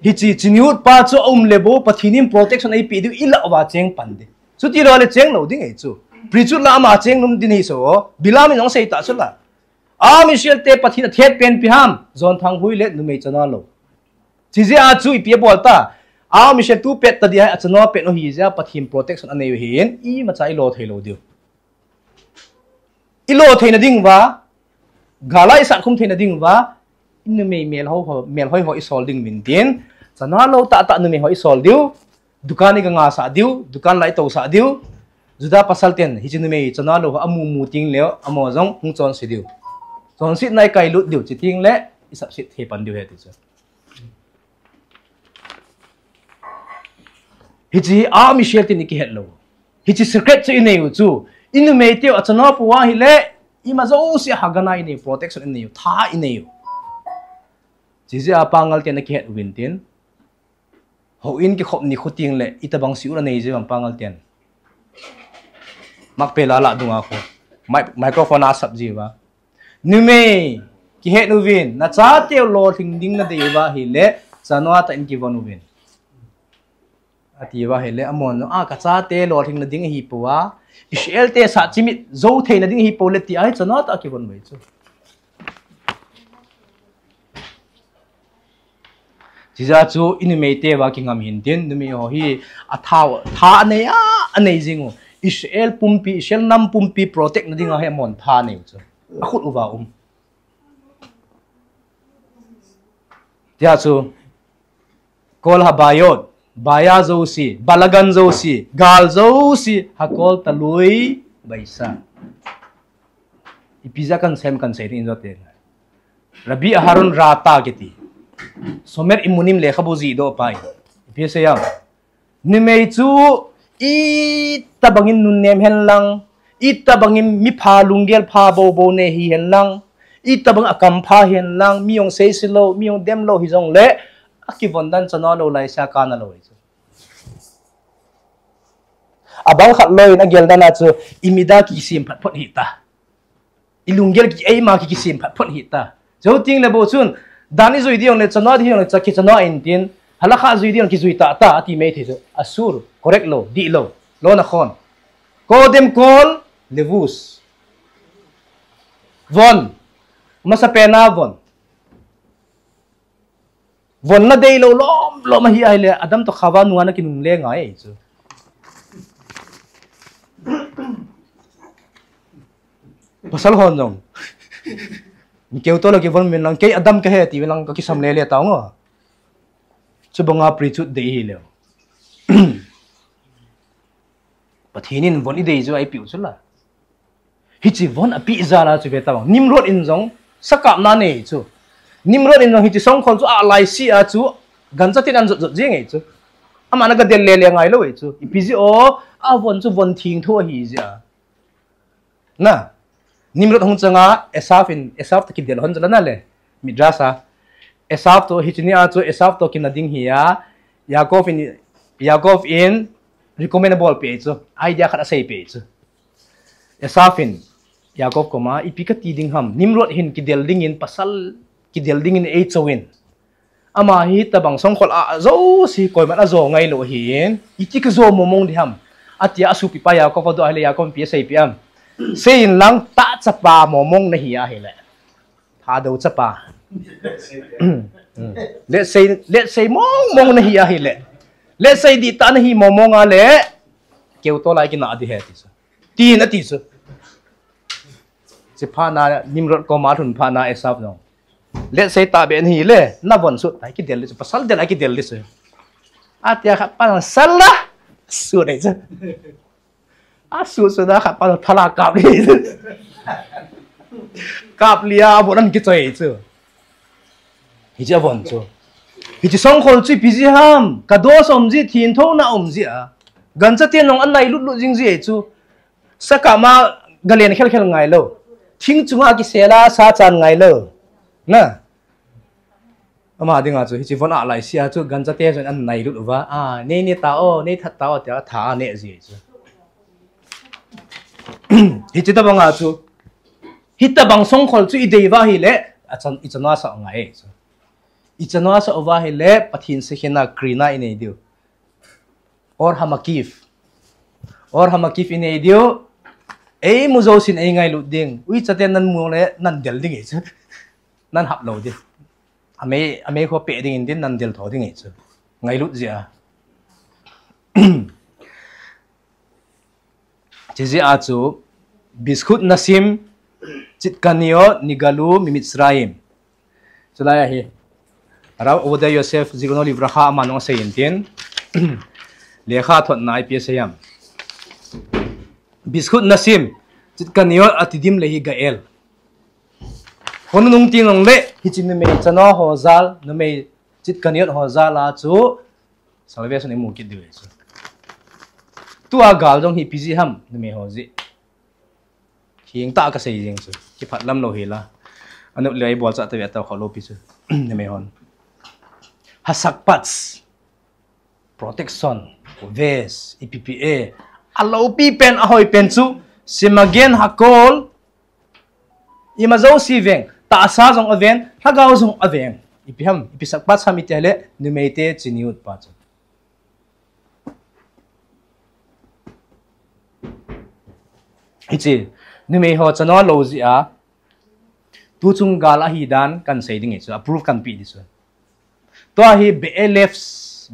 Hichi, chini u pa chu aum le bou, Pathen in protection eipeh diu ilah uva cheng pan ding. Chuti lou le cheng lou ding ei chu. Priesthood la ama cheng nom ding hi so. Bilam in jong sei ta chu la. Am Israel te Pathen in athet pen ipi ham. Jonthang hui le numei chanao lou. Chijeh a chu ipi abol ta. Am Israel tu pet ta dia hi achanao pet u hi jeh a Pathen protection anei u hin. Imacha ilo thei lou diu. Ilo theina ding uva, gal a isat khum theina ding uva, inumei melhoi ho, melhoi ho isol ding uvin tin, chanao lou tah tah numei ho isol diu, dukan iga nga sah diu, dukan la ito sah diu, Juda pasal ten, hichi numei chanao lou ho amu mu ting leu, amaho jong hung chonse diu. Chonsetna ikai lut diu, chi ting le, isapset thei pan diu ahi ti chu. Hichi hi Am Israel tin ikihet lou. Hichi secret chu inei u chu. Inumei teu achanao pou ahile, ima jouse hagana inei u, protection inei u, tha inei u. Chijeh a Pangal ten akihet uvin tin. Houin kikhop ni khu ting le, itabang siu la nei jeh uvam Pangal ten. Makpela la dunga khu. Mic-, microphone a sap jeh uva. Numei, kihet uvin, nachateu lolhing ding nadei uva ahile, chanao tah in kivon uvin. Ati uva ahile, amahon, a, kachate lolhing na ding ahipoi a, Israel te sah chimit jou theina ding ahipoi le ti ahi, chanao tah a kivon uve chu. Chijeh chu inumei teu va kingam hih in tin, numei ho hi atha, tha anei a, anei jing u. Israel pumpi, Israel nam pumpi protect na dinga hi amahon tha anei u chu. Akhut uva um. Tia chu, Kol Habayot, baya jouse, balagan jouse, gal jouse, hakol talui, baisa. Ipi jeh a kan sem kan sei ding in jote. Rabbi Aharon Rata kiti. Shomer Imunim lekhabu jihdoh pa in. Ipi asei em. Numei chu itabang in nunnem hen lang, itabang in mipha lunggel pha bou bou nei hi hen lang, itabang a kampha hi hen lang, mi jong seise lou, mi jong dem lou hijong le, akivon dan chanao lou laise a kana lou hi chu. Abang khat lou in agel dan a chu, imit a kisem phat phot hih ta. Ilunggel ki eima ki kisem phat phot hih ta. Jou ting le bou chun, dan ijui ding le chanao ding le cha ki chanao in tin, halakha jui ding kijui tah tah ati mai thei chu. Asur, correct lou, dih lou, lo nakhon. Kodem kol, levus. Von. Masapen a von. Von nadei lou lom lom ahi ahile, Adam toh Chava nunga na kinungle ngai chu. Pasal hon jong. Keu toh la kivon uvin lang, kei Adam kahi ti uvin lang kakisam lele tao ngo. Chubanga priesthood dei hileu. Pathen in von idei chu eipeh u chu la. Hichi von apeh jal a chu ve tavang. Nimrod in jong sakapna nei chu. Nimrod in jong hichi songkhol chu alaise a chu gancha tin anjot jot jing e chu. Ama na gadel le le ngai lou e chu. Ipi jeh a, avon chu von thengtho ahi jeh a. Na, Nimrod hung chang a, Esav in, Esav toh kidel hon chu la na le. Midrash a. Esav toh, hiche ni a chu Esav toh kina ding hi a, Yaakov in, Yaakov in recommend abol peh chu. Idea khat asei peh chu. Esav in, Yaakov koma, ipi kati ding ham, Nimrod hin kidel dingin, pasal kidel dingin eichouvin. Ama hi tabang songkhol a, ajouse koiman ajo ngai lou ahin, iti kajo mong mong ding ham. Atia asopipa Yaakov adoh ahile Yaakov in ipi asei peh am. Seiyin lang tah chapa mong mong nahi ahile. Thadou chapa. Letsei, letsei mong mong nahi ahile. Letsei dihtah nahi mong mong a le. Keutol a kina ding ahi ti chu. Tin ati chu. Hiche phat na Nimrod koma alhun phat na Esav jong. Letsei tahbeh nahi le, navon sut tai kidel ding chu, pasal del a kidel ding chu. Atia khat pa sal la. Sut ding chu. Asut sut a khat pa thala kap ding chu. Kap lia avon ahin kichoi chu. Hiche avon chu. Hiche songkhol chu ipi jeh ham, kadoh um jeh, thengtho na um jeh a. Gancha ten jong anai lut lut jing jeh chu. Sakap ma galen khel khel ngai lou. Thing chunga kisel a sa chan ngai lou. Na. Ama dinga chu hiche von a lai sia chu gancha te jong anai lut uva. A, nei ne ta o, nei that ta o, tia tha aneh jeh chu. Hiche tabang a chu. Hitabang songkhol chu idei uva ahile, achan, ichan a sa ngai chu. Ichan a sa uva ahile, Pathen sekhen a krina inei diu. Or hamakif. Or hamakif inei diu. Eimu jousen eingailut ding. Uicha ten namu le, nadel ding e chu. Nahap lou ding. Amei, amei kho peh ding in din nadel tho ding e chu. Ngailut jeh a. Hiche jeh a chu, Bizchut Nasim, Tzidkeniot, Nigalu, Mitzrayim. Chulai ahi. Rav Ovadia Yosef, Zichrono Livracha, ama nung asei in tin. Lekha thotna ipi asei ham. Bizchut Nasim, Tzidkeniot, Atidim Lehigael. Khonung teng le, hiche numei chanu ho jal, numei Tzidkeniot ho jal a chu, salvation imu kit diu ahi chu. Tua gal jong hi ipi jeh ham, numei ho jeh. Hing tah kasei jeng chu. Kiphat lam lou hi la. Anu le ibolcha tave tao kho lou pi chu. Numei hon. Hasakpats. Protection. Vest. I P P A. Aloupi pen, ahoi pen chu. Simagen hakol. Ima jouse veng. Tahsa jong aveng. Lhagao jong aveng. Ipi ham. Ipi sakpats ham iti le. Numeite chiniut pa chu. Hiche, numei ho chanu lou jeh a, tuchung gal ahi dan kahin sei ding ahi chu, a proof kahin pe ding chu. Tua hi Be'elef,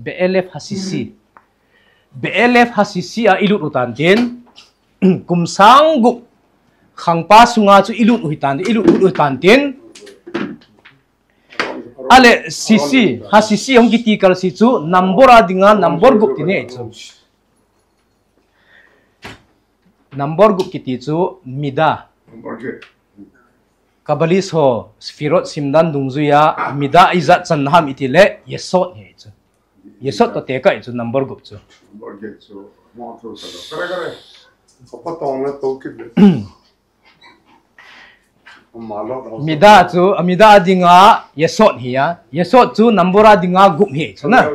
Be'elef Hasisi. Be'elef Hasisi a ilut u tan tin, kum sang gup, khangpa sunga chu ilut u hi tan, ilut u tan tin, Ale, Sisi, Hasisi hung kiti kalsi chu, number a dinga, number gup ti ne chu. Number gup kiti chu, Mida. Kabbalis ho, Sefirot simdan dungjuia, Mida ijat chan ham iti le, Yesod hi chu. Yesod toh tekah chu, number gup chu. Mida chu, a Mida dinga Yesod hi a. Yesod chu number a dinga gup hi chu na.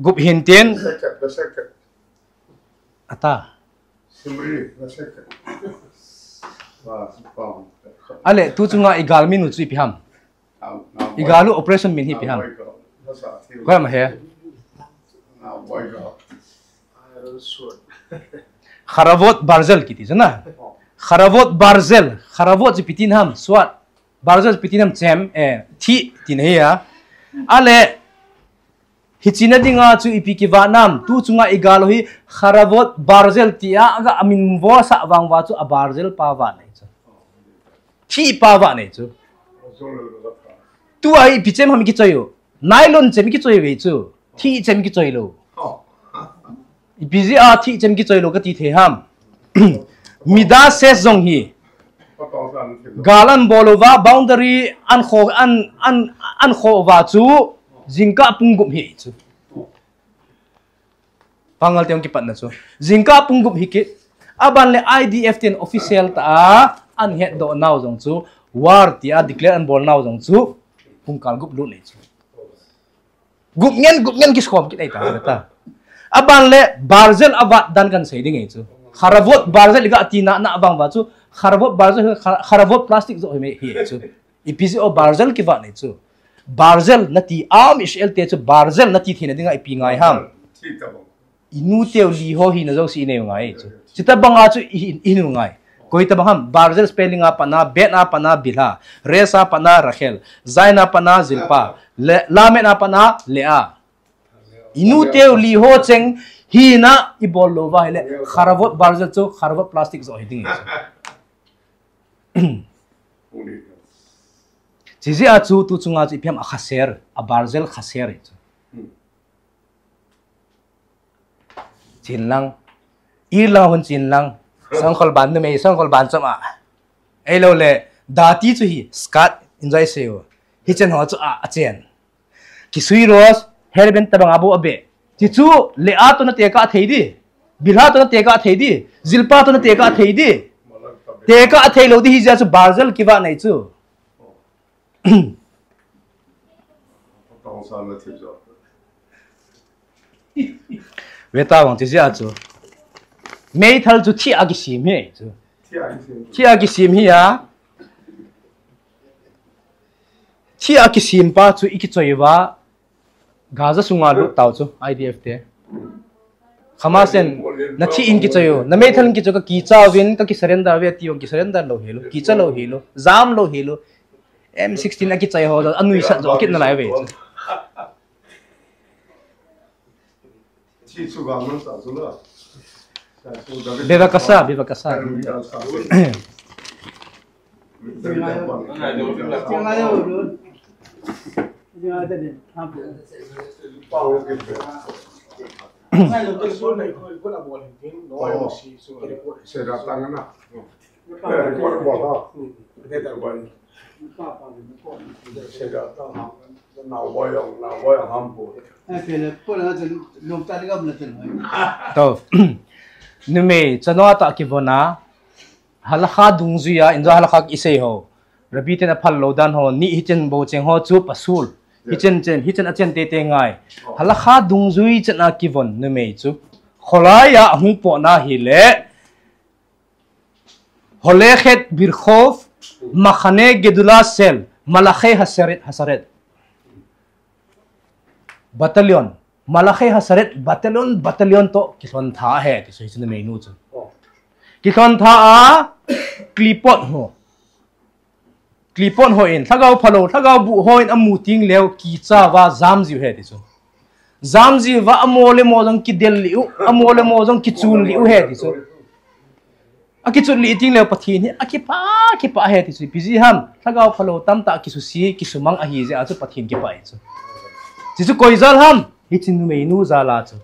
Gup hin tin. Ata. Ale, tu chunga igal min u chu ipi ham. Igalu operation min hi ipi ham. Koi ma he. Kharavot Barzel kiti chu na. Kharavot Barzel. Kharavot chu ipi tin ham. Sword. Barzel chu ipi tin ham chem. Eh, thi tin hi a. Ale, hiche na dinga chu ipi kivat nam. Tu chunga igalu hi Kharavot Barzel tia aga amin vosah vang uva chu a Barzel pa vat nei chu. Thi pa vat nei chu. Tua hi ipi chem ham kichoi u. Nylon chem kichoi ve chu. Thi chem kichoi lou. Ipi jeh a thi chem kichoi lou kati thei ham. Mida ses jong hi. Gal ahin bol uva, boundary ahin kho, ahin, ahin, ahin kho uva chu. Jingkah pung gup hi chu. Pangal te hung kipatna chu. Jingkah pung gup hi kit. Aban le I D F ten official tah a, ahin hetdoh nau jong chu. War tia declare ahin bol nau jong chu. Pung kal gup lut nei chu. Gup ngen, gup ngen kikhom kit nei ta, ta. Aban le Barzel avat dan kahin sei ding ahi chu. Kharavot Barzel iga tina na abang va chu. Kharavot Barzel, Khar-, Kharavot plastic jo hi me hi chu. Ipi jeh a Barzel kivat nei chu. Barzel nati am Israel te chu Barzel nati theina dinga ipi ngai ham. Inu teu li ho hina jouse inei u ngai chu. Chuti banga chu i, i, inu ngai. Koi tabang ham, Barzel spelling a patna, Bet a patna, Bilha. Resh a patna, Rachel. Zayin a patna, Zilpa. Le, Lamed a patna, Leah. Inu teu li ho cheng hina ibol lou va hile. Kharavot Barzel chu, Kharavot plastic jo hi ding chu. Chijeh a chu tu chunga chu ipi ham a khaser, a Barzel khaser hi chu. Chin lang. Ir lang hun chin lang. Sangkhol ban numei, sangkhol ban chom a. Eilou le, dati chu hi, skirt, enjoy sei u. Hichen ho chu a, achen. Kisui Rose, hairband tabang a bou abe. Ti chu, Leah toh na tekah thei di. Bilha toh na tekah thei di. Zilpa toh na tekah thei di. Tekah thei lou di hi jeh a chu Barzel kivat nei chu. Ve ta vang chu jeh a chu. Meithal chu thi a kisem hi chu. Thi a kisem hi a. Thi a kisem pa chu i kichoi uva. Gaza sunga lut tau chu, I D F te. Hamas in, na thi in kichoi u, na meithal in kichoi u, ka kicha uvin, ka kisurrender uve ti u, kisurrender lou hilou, kicha lou hilou, jam lou hilou. M sixteen a kichoi ho, anui sat jo, kit nalai uve chu. Bevakasa, bevakasa. To. Numei, chanu a tah kivon a. Halakha dungjuia, injo halakha isei ho. Rabbi ten aphal lou dan ho, ni hichen bou cheng ho chu pasul. Hichen chen, hichen a chen teitei ngai. Halakha dungjui chan a kivon numei chu. Kholai a hung potna hile. Holechet Birchov, Machane Gedula Sel, Malachei Haseret, Haseret. Battalion, Malachei Haseret, battalion, battalion toh, kilhon tha ahi, ti chu hiche numei nu chu. Kilhon tha a, klipot ho. Klipon hon, lhagao phalou, lhagao buh hon amu teng leh kicha uva jam jiu ahi ti chu. Jam jiu uva amo le amo jong kidel lih u, amo le amo jong kichun lih u ahi ti chu. Akichun lih teng leh Pathen hi akipah, kipah ahi ti chu. Ipi jeh ham, lhagao phalou tamtah kisuse, kisumang ahi jeh a chu Pathen kipah ahi chu. Hichu koi jal ham, hiche numei nu jal a chu.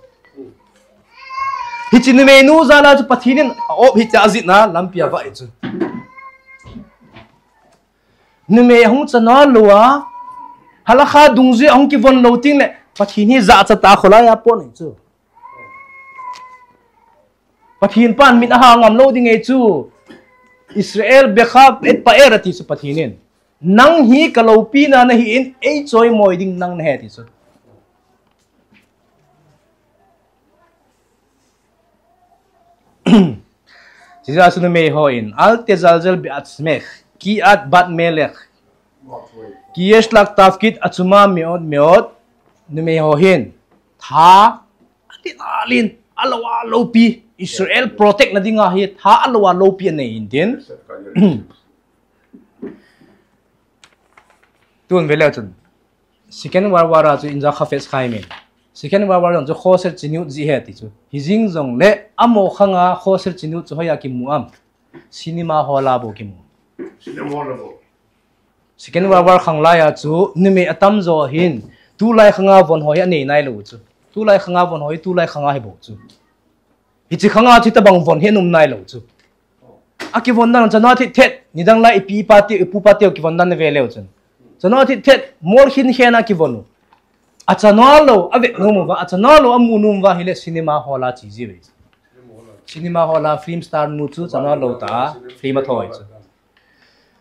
Hiche numei nu jal a chu Pathen in a-op hitia ajihna lampi avah ahi chu. Numei ahung chanu lou a, halakha dungjui ahung kivon lou teng leh, Pathen hi jachat a kholai a pon ahi chu. Pathen pan min aha ngam lou ding ahi chu. Israel becha et pa'er ati chu Pathen in. Nang hi ka loupina nahi in, ei choimoi ding nang nahi ti chu. Chuti a chu numei hon, Al tezalzel be'atzmech, ki et bat melech, ki yesh lach tafkid atzuma me'od me'od, numei hon, tha, alin alin, alou a loupi, Israel protect na dinga hi, tha alou a loupi anei in tin. Tun ve leu chun. Second World War a chu inja Chafetz Chaim in. Second World War jong chu Khoser Chiniut jeh ahi ti chu. Hijing jongleh amaho khang a Khoser Chiniut chu hoiya kimu am. Cinema hall a bou kimu. Cinema hall a bou. Second World War khang lai a chu numei atamjo hin. Tulai khang a von ho hi anei nailou chu. Tulai khang a von ho hi tulai khang a hi bou chu. Hiche khang a chu tabang von hi aum nailou chu. Akivon dan, chanu a thit thet, nidang lai ipi ipa te, ipu ipa te kivon dan ve leu chun. Chanu a thit thet, mol khin khen a kivon u. Achanol lou, avet nom uva, achanol lou, amu nom uva, hile cinema hall a che jiuve. Cinema hall a film star nu chu chanol lou ta, film athoi chu.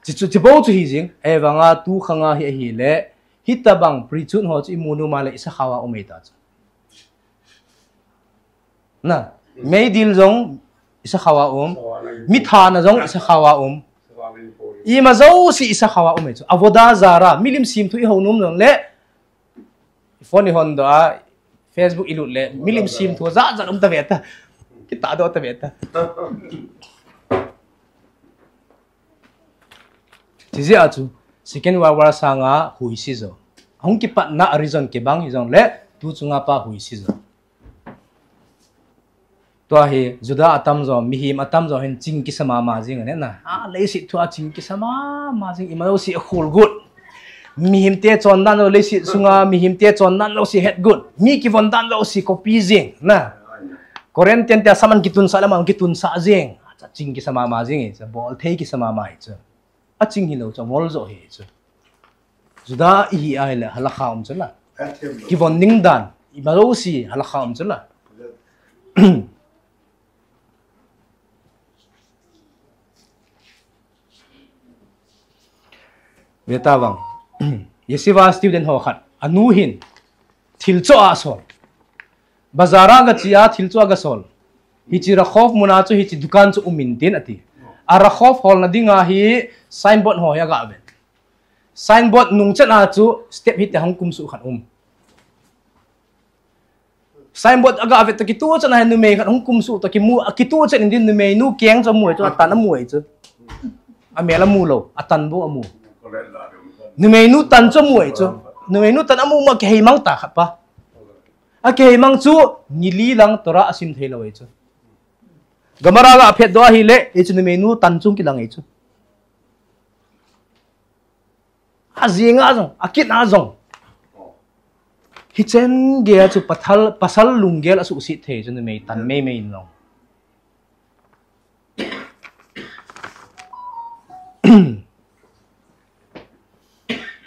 Chi chu, chi bou chu hi jing, ahivanga tu khanga hi ahile, hitabang priesthood ho chu imu nom a le isakhao a um ei ta chu. Na, meidil jong isakhao a um, mithana jong isakhao a um. Ima jouse isakhao a um ei chu. Avodah zarah, milim semthu ihou nom jong le, phone ihon doh a, Facebook ilut le, milim semthu jat jat um ta ve ta. Kitah doh ta ve ta. Chi jeh a chu, Second World War sanga huisi jo. Ahung kipatna a reason kibang hijong le, tu chunga pa huisi jo. Tua hi, Juda atam jo, mihem atam jo hin ching kisa mama jing ane na. A, leiset thu a ching kisa mama jing, ima jouse akhol got. Mihem te chondan lou, leiset sunga, mihem te chondan jouse het got. Mi kivon dan jouse copy jing, na. Korean ten te asaman kitunsah le, aman kitunsah jing. Acha ching kisa mama jing, acha bol thei kisa mama hi chu. Aching hilou chu, angol jo hi chu. Juda ihi a hile, halakha um chu la. Kivon ding dan, ima jouse, halakha um chu la. Ve ta vang. Yeshiva student ho khat, anu hin, thil cho a sol. Bazar a gache a, thil cho a gasol. Hiche Rakhov muna chu hiche dukan chu um in tin ati. A Rakhov holna dinga hi signboard ho hi aga vet. Signboard nung chan a chu step hiti hung kumsuh khat um. Signboard aga vet toh kituh chan a hin numei khat hung kumsuh toh kimu, akituh chan in din numeinu keng chu amu ei chu, atan amu ei chu. Amel amu lou, atan bou amu. Numeinu tan chu amu ei chu. Numeinu tan amu ma kihei mang ta khat pa. Akihei mang chu, ni li lang Torah asim thei lou ei chu. Gemara ga phet doh ahile, ei chu numeinu tan chung kilang ei chu. Ajing a jong, akit a jong. Hichen gei a chu pathal, pasal lunggel asuhset thei chu numei tan meimei in jong.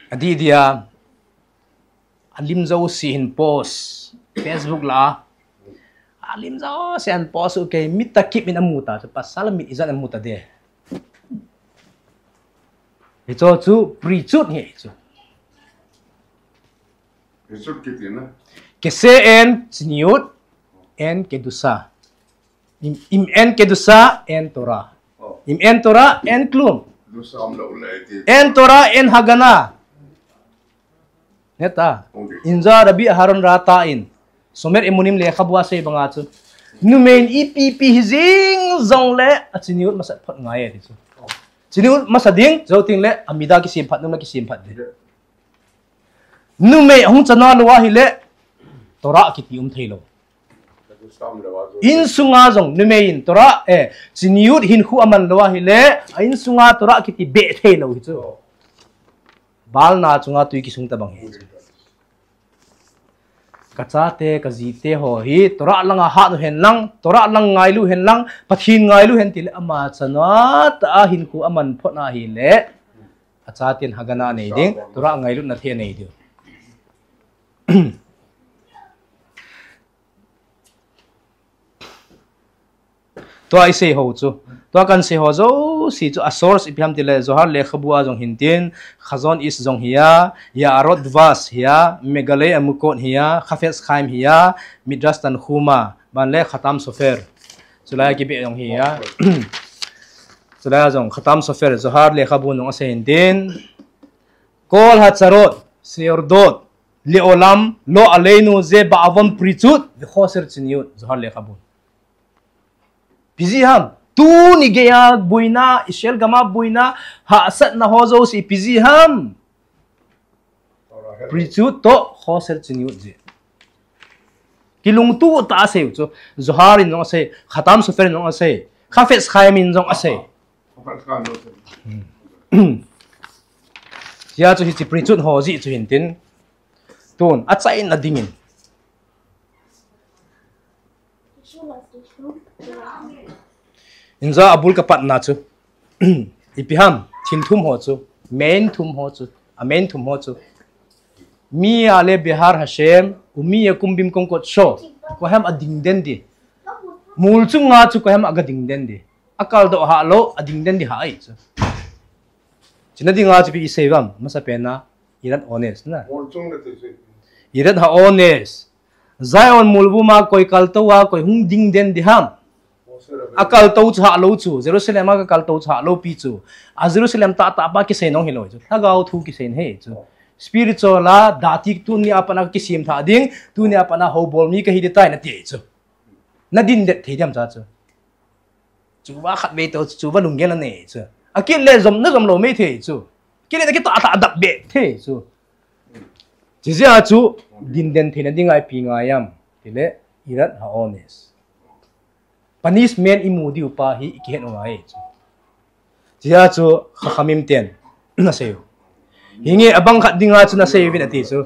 Adih dia, alim jouse hin post, Facebook la. Alim jouse hin post u kei, mit a kip in amu ta, chu pasal mit ijat amu ta de. Hicho chu priesthood hi chu. Priesthood kiti na. Kese en tzniut en kedusha. Im, im en kedusha en Torah. Oh. Im en Torah en klum. Kedusha um lou le ti. En Torah en hagana. Neta. Okay. Inza Rabbi Aharon Rata in. Shomer Emunim lekhabu a sei banga chu. Numei in ipi ipi hi jing jong le a tzniut masa phot ngai e ti chu. Oh. Tzniut masa ding, jou teng le a mida kisem phat, nung le kisem phat de. Yeah. Numei ahung chana lou ahile, Torah kiti um thei lou. Insunga jong numei in Torah, eh, tzniut hinkho aman lou ahile, a insunga Torah kiti beh thei lou hi chu. Balna chunga tui kisung tabang hi chu. Ka chate, ka jite ho hi, Torah langa hat u hen lang, Torah lang ngailu hen lang, Pathen ngailu hen tile ama chana tah a hinkho aman phot ahile, a chaten hagana nei ding, Torah ngailutna thei nei ding. Tua isei ho chu. Tua kan sei ho jouse chu a source ipi ham tile Zohar lekhabu a jong hin tin, Chazon Ish jong hi a, Yaarot Dvash hi a, Megalei Amukot hi a, Chafetz Chaim hi a, Midrash Tanhuma, ban le Khatam Sofer. Chulai a kibeh jong hi a. Chulai a jong Khatam Sofer, Zohar lekhabu jong asei hin tin, Kol hatzarot sheyordot leolam lo aleinu ze ba'avon pritut vechoser tzniut, Zohar lekhabu. Ipi jeh ham? Tuni geiya boina, Israel gam a boina, hahsatna ho jouse ipi jeh ham? Pritut toh choser tzniut jeh. Kilungtoh tah a asei u chu. Zohar in jong asei, Khatam Sofer in jong asei, Chafetz Chaim in jong asei. Hia chu hiche pritut ho jeh chu hin tin. Tun, achaina dingin. Inza abul kapatna chu. Ipi ham, thil thum ho chu, main thum ho chu, a main thum ho chu. Mi a le behar Hashem, umi a kumbim kongkot sho. Koiham a ding den di. Mul chunga chu koiham a ga ding den di. A kal doh ha lo, a ding den di ha ai chu. China dinga chu pi i sei vam, masa pen na, irat ones na. Mul chung na ti chu. Irat ha ones. Zion mulvum a koi kal to a koi hung ding den di ham. A kal to chu ha lo chu, Jerusalem a ka kal to chu ha lo pi chu. A Jerusalem ta ta pa kisei nong hi lo chu. Lhagao thu kisei he chu. Spiritual a, dati tuni a pana kisim tha ding, tuni a pana ho bol mi ka hi di tai na ti chu. Na din det thei diam cha chu. Chu va khat ve to, chu va lunggel na nei chu. A kit le zom na zom lo mei thei chu. Kit le na kit ta ta dap be thei chu. Chi zia chu din den theina dinga i pi ngai am. Ti le irat ha ones. Punishment i mu diu pa hi i kihet u ngai chu. Chi zia chu Khakhamim ten na sei u. Hinge abang khat dinga chu na sei vin ati chu.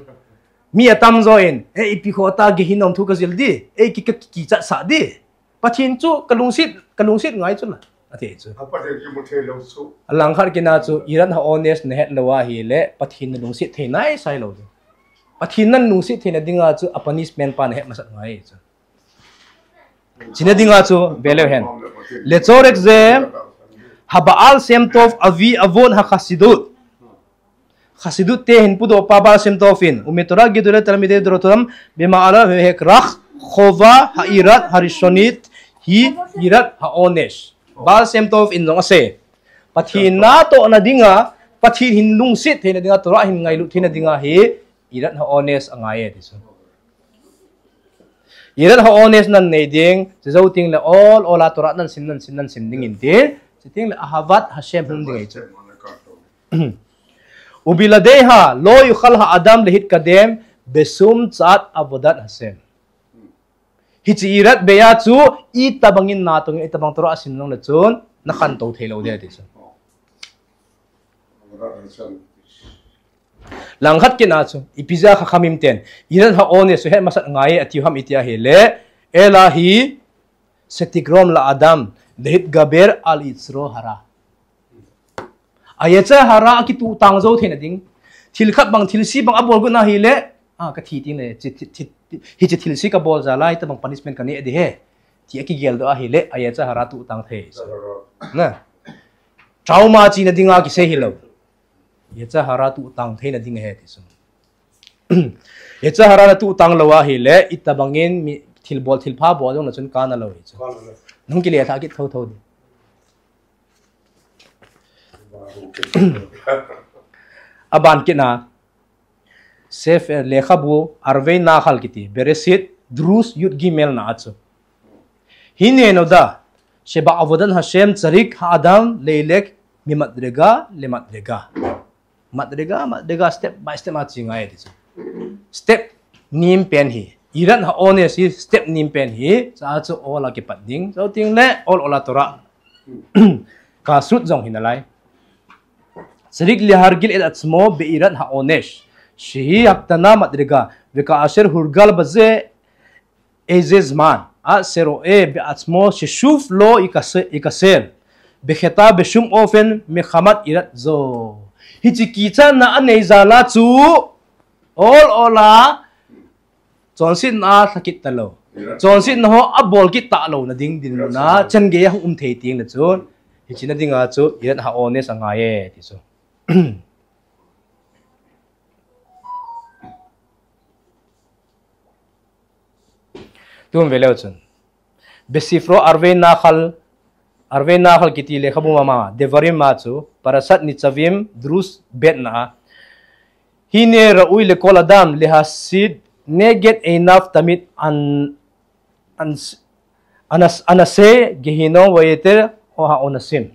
Mi atam zo in, e ipi kho ta ge hin om thu ka zil di, e ki ka ki chat sa di. Pathin chu ka lungsit, ka lungsit ngai chu la. Ati chu. A Pathen kimu thei lo chu. A lang khat kina chu irat ha ones na het lo a hi le Pathin na lungsit thei nai sai lo chu. Pathin nan lungsit theina dinga chu a punishment pa na het masat ngai chu. China dinga chu ve leu hen. Lechorek ze ha Baal Shem Tov avi avot ha Chassidut. Chassidut te hin pudoh pa Baal Shem Tov in, Umetorah Gedolei Talmidei Dorotam, Bema'ala Vehekrach, Chova Ha'irat Harishonit, Hi Irat Ha'onesh. Baal Shem Tov in jong asei. Pathen natohna dinga, Pathen hin lungset theina dinga, Torah hin ngailut theina dinga hi, Irat Ha'onesh angai e, ti chu. Irat Ha'onesh nan nei ding, chu jou teng le ol ol a Torah nan sim, nan sim, nan sim ding in ti, chu teng le Ahavat Hashem hung ding ahi chu. Ubiladeha, lo yuchal ha'adam lehitkadem, beshum tzad avodat Hashem. Hiche irat beiya chu, itobang in natong, itobang Torah asim jong le chun, nakhantou thei lou ding ti chu. Langkhat kit na chu, ipi jeh a Chachamim ten, Irat Ha'onesh chu het masat ngai e, ati u ham iti ahile, ela hi, shetigrom la'adam, leitgaber al yetzer hara. A yetzer hara akituh tang jou theina ding. Thil khat bang, thil se bang abol got na hile, a, kathi teng le, chi, chi, chi, hiche thil se kabol jal a, itobang punishment kaneh ding ahi. Ti akigeldoh ahile, a yetzer hara tuh tang thei. Na. Trauma china dinga kisei hilou. Yetzer hara tuh tang theina ding ahi ti chu. Yetzer hara natuh tang lou ahile, itobang in mi thil bol, thil pha bol jong le chun kana lou hi chu. Nahung kile lha kit thotho ding. Aban kit na, Sefer, eh, Lekhabu, Arvei Nachal kiti, Bereshit, Drush, Yud Gimel na a chu. Hine noda, sheba avodat Hashem tzarik ha'adam leilek mimadrega lemadrega. Madrega, madrega, step by step a che ngai ti chu. Step nem pen hi. Irat Ha'onesh hi step nem pen hi. Cha chu ol a kipat ding. Jou teng le ol ol a Torah. Kashrut jong hi nalai. Tzarik lehargil et atzmo beirat ha'onesh. Shehi haktana madrega. Veka'asher hurgal baze Eize zman, shero'e be'atzmo sheshuv lo yikase-, yikaser, becheta beshum ofen mechamat irat zo. Hiche kichatna anei jal a chu, ol ol a, chonsetna a lha kit talou. Chonsetna ho abol kit talou na ding dinmun a, chan gei a hung um thei teng le chun, hiche na dinga chu, Irat Ha'onesh angai e, ti chu. Tun ve leu chun. Besifro Arvei Nachal, Arvei Nachal kiti lekhabu mama, Devarim a chu, Parashat Nitzavim, Drush bet na a. Hine ra'ui lekol adam lehasid neged einav tamid an, an, anas, anase gehinom vayeter ha'onesim.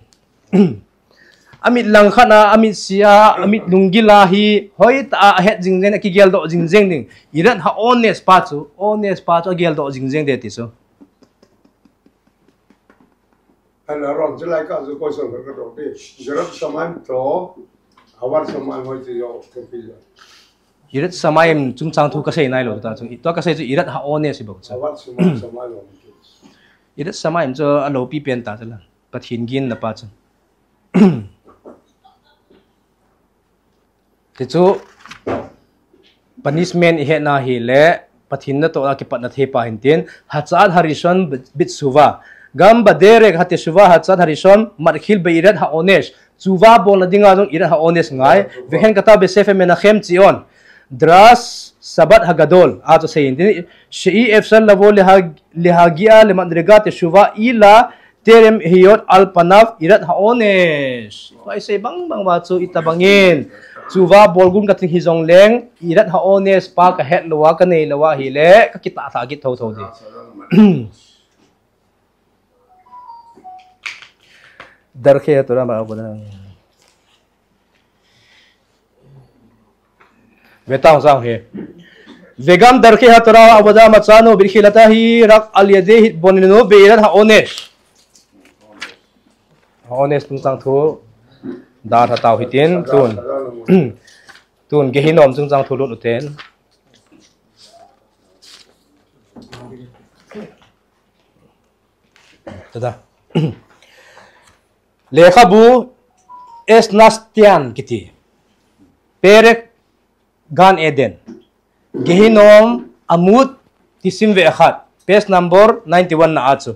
Amit langkhat a, amit se a, amit lunggil a hi, hoitah a ahet jing jeng, akigeldoh jing jeng ding. Irat Ha'onesh pa chu, Onesh pa chu ageldoh jing jeng ding ti chu. Ana rom chu lai ka chu question ka dong te. Irat Shamayim to, Ahavat Shamayim hoi chu yo, ke pi yo. Irat Shamayim chungchang thu kasei nailou ta chu. Tua kasei chu Irat Ha'onesh bou chu. Ahavat Shamayim, Shamayim. Irat Shamayim chu aloupi pen ta chu la. Pathen ginna pa chu. Ti chu, Punishment ihetna hile, Pathen natoh a kipatna thei pa hintin, Hatzat Harishon Bitshuva. Gam Baderek Hateshuva Hatzat Harishon Matkhil Beirat Haonesh. Chuva bolna dinga jong Irat Haonesh ngai. Vehen kata Besefer Menachem Tzion. Dras Sabat Hagadol. Ato sei hintin, Shei Efsar Lavo Lehagia Lemadrega Teshuva Ila Terem Hiyot Al Panav Irat Haonesh. Tua isei bang bang uva chu itobangin. Chuva bolgun kating hijongleng, Irat Haonesh pa kahet louva, kanei louva hile, kakitah tha kit thotho di. Darkei HaTorah Avodah. Vetang sang he. Vegam Darkei HaTorah Avodah Matzanu Birkhilata hi Rak Al Yadei Hitbonenu Beirat Haonesh. Haonesh chungchang thu. Dar hatau hitin. Tun. Tun Gehinom chungchang thu lut uten. Tada. Lekhabu Esnastian kiti. Perek Gan Eden. Gehinom Amud Tisim ve akhat. Page number ninety-one na achu.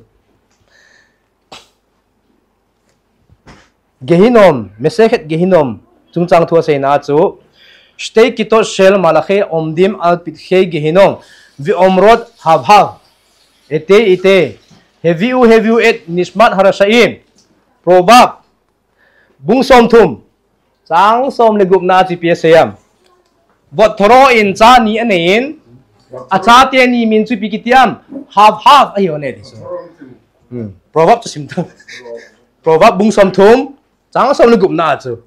Gehinom, Meseket Gehinom, chungchang thu aseina chu, Shtei kitot shel malache omdim al pitchei Gehinom, ve'omrot hav hav, ete ite, heviu heviu et nishmat harashaim, Proverb, bung somthum, chang som le gupna chu ipi asei am. Vot thoro in cha ni anei in, achate ni min chu ipi kiti am, hav hav ahi hone ti chu. Hmm. Proverb chu sim ta. Proverb bung somthum, chang som le gupna chu.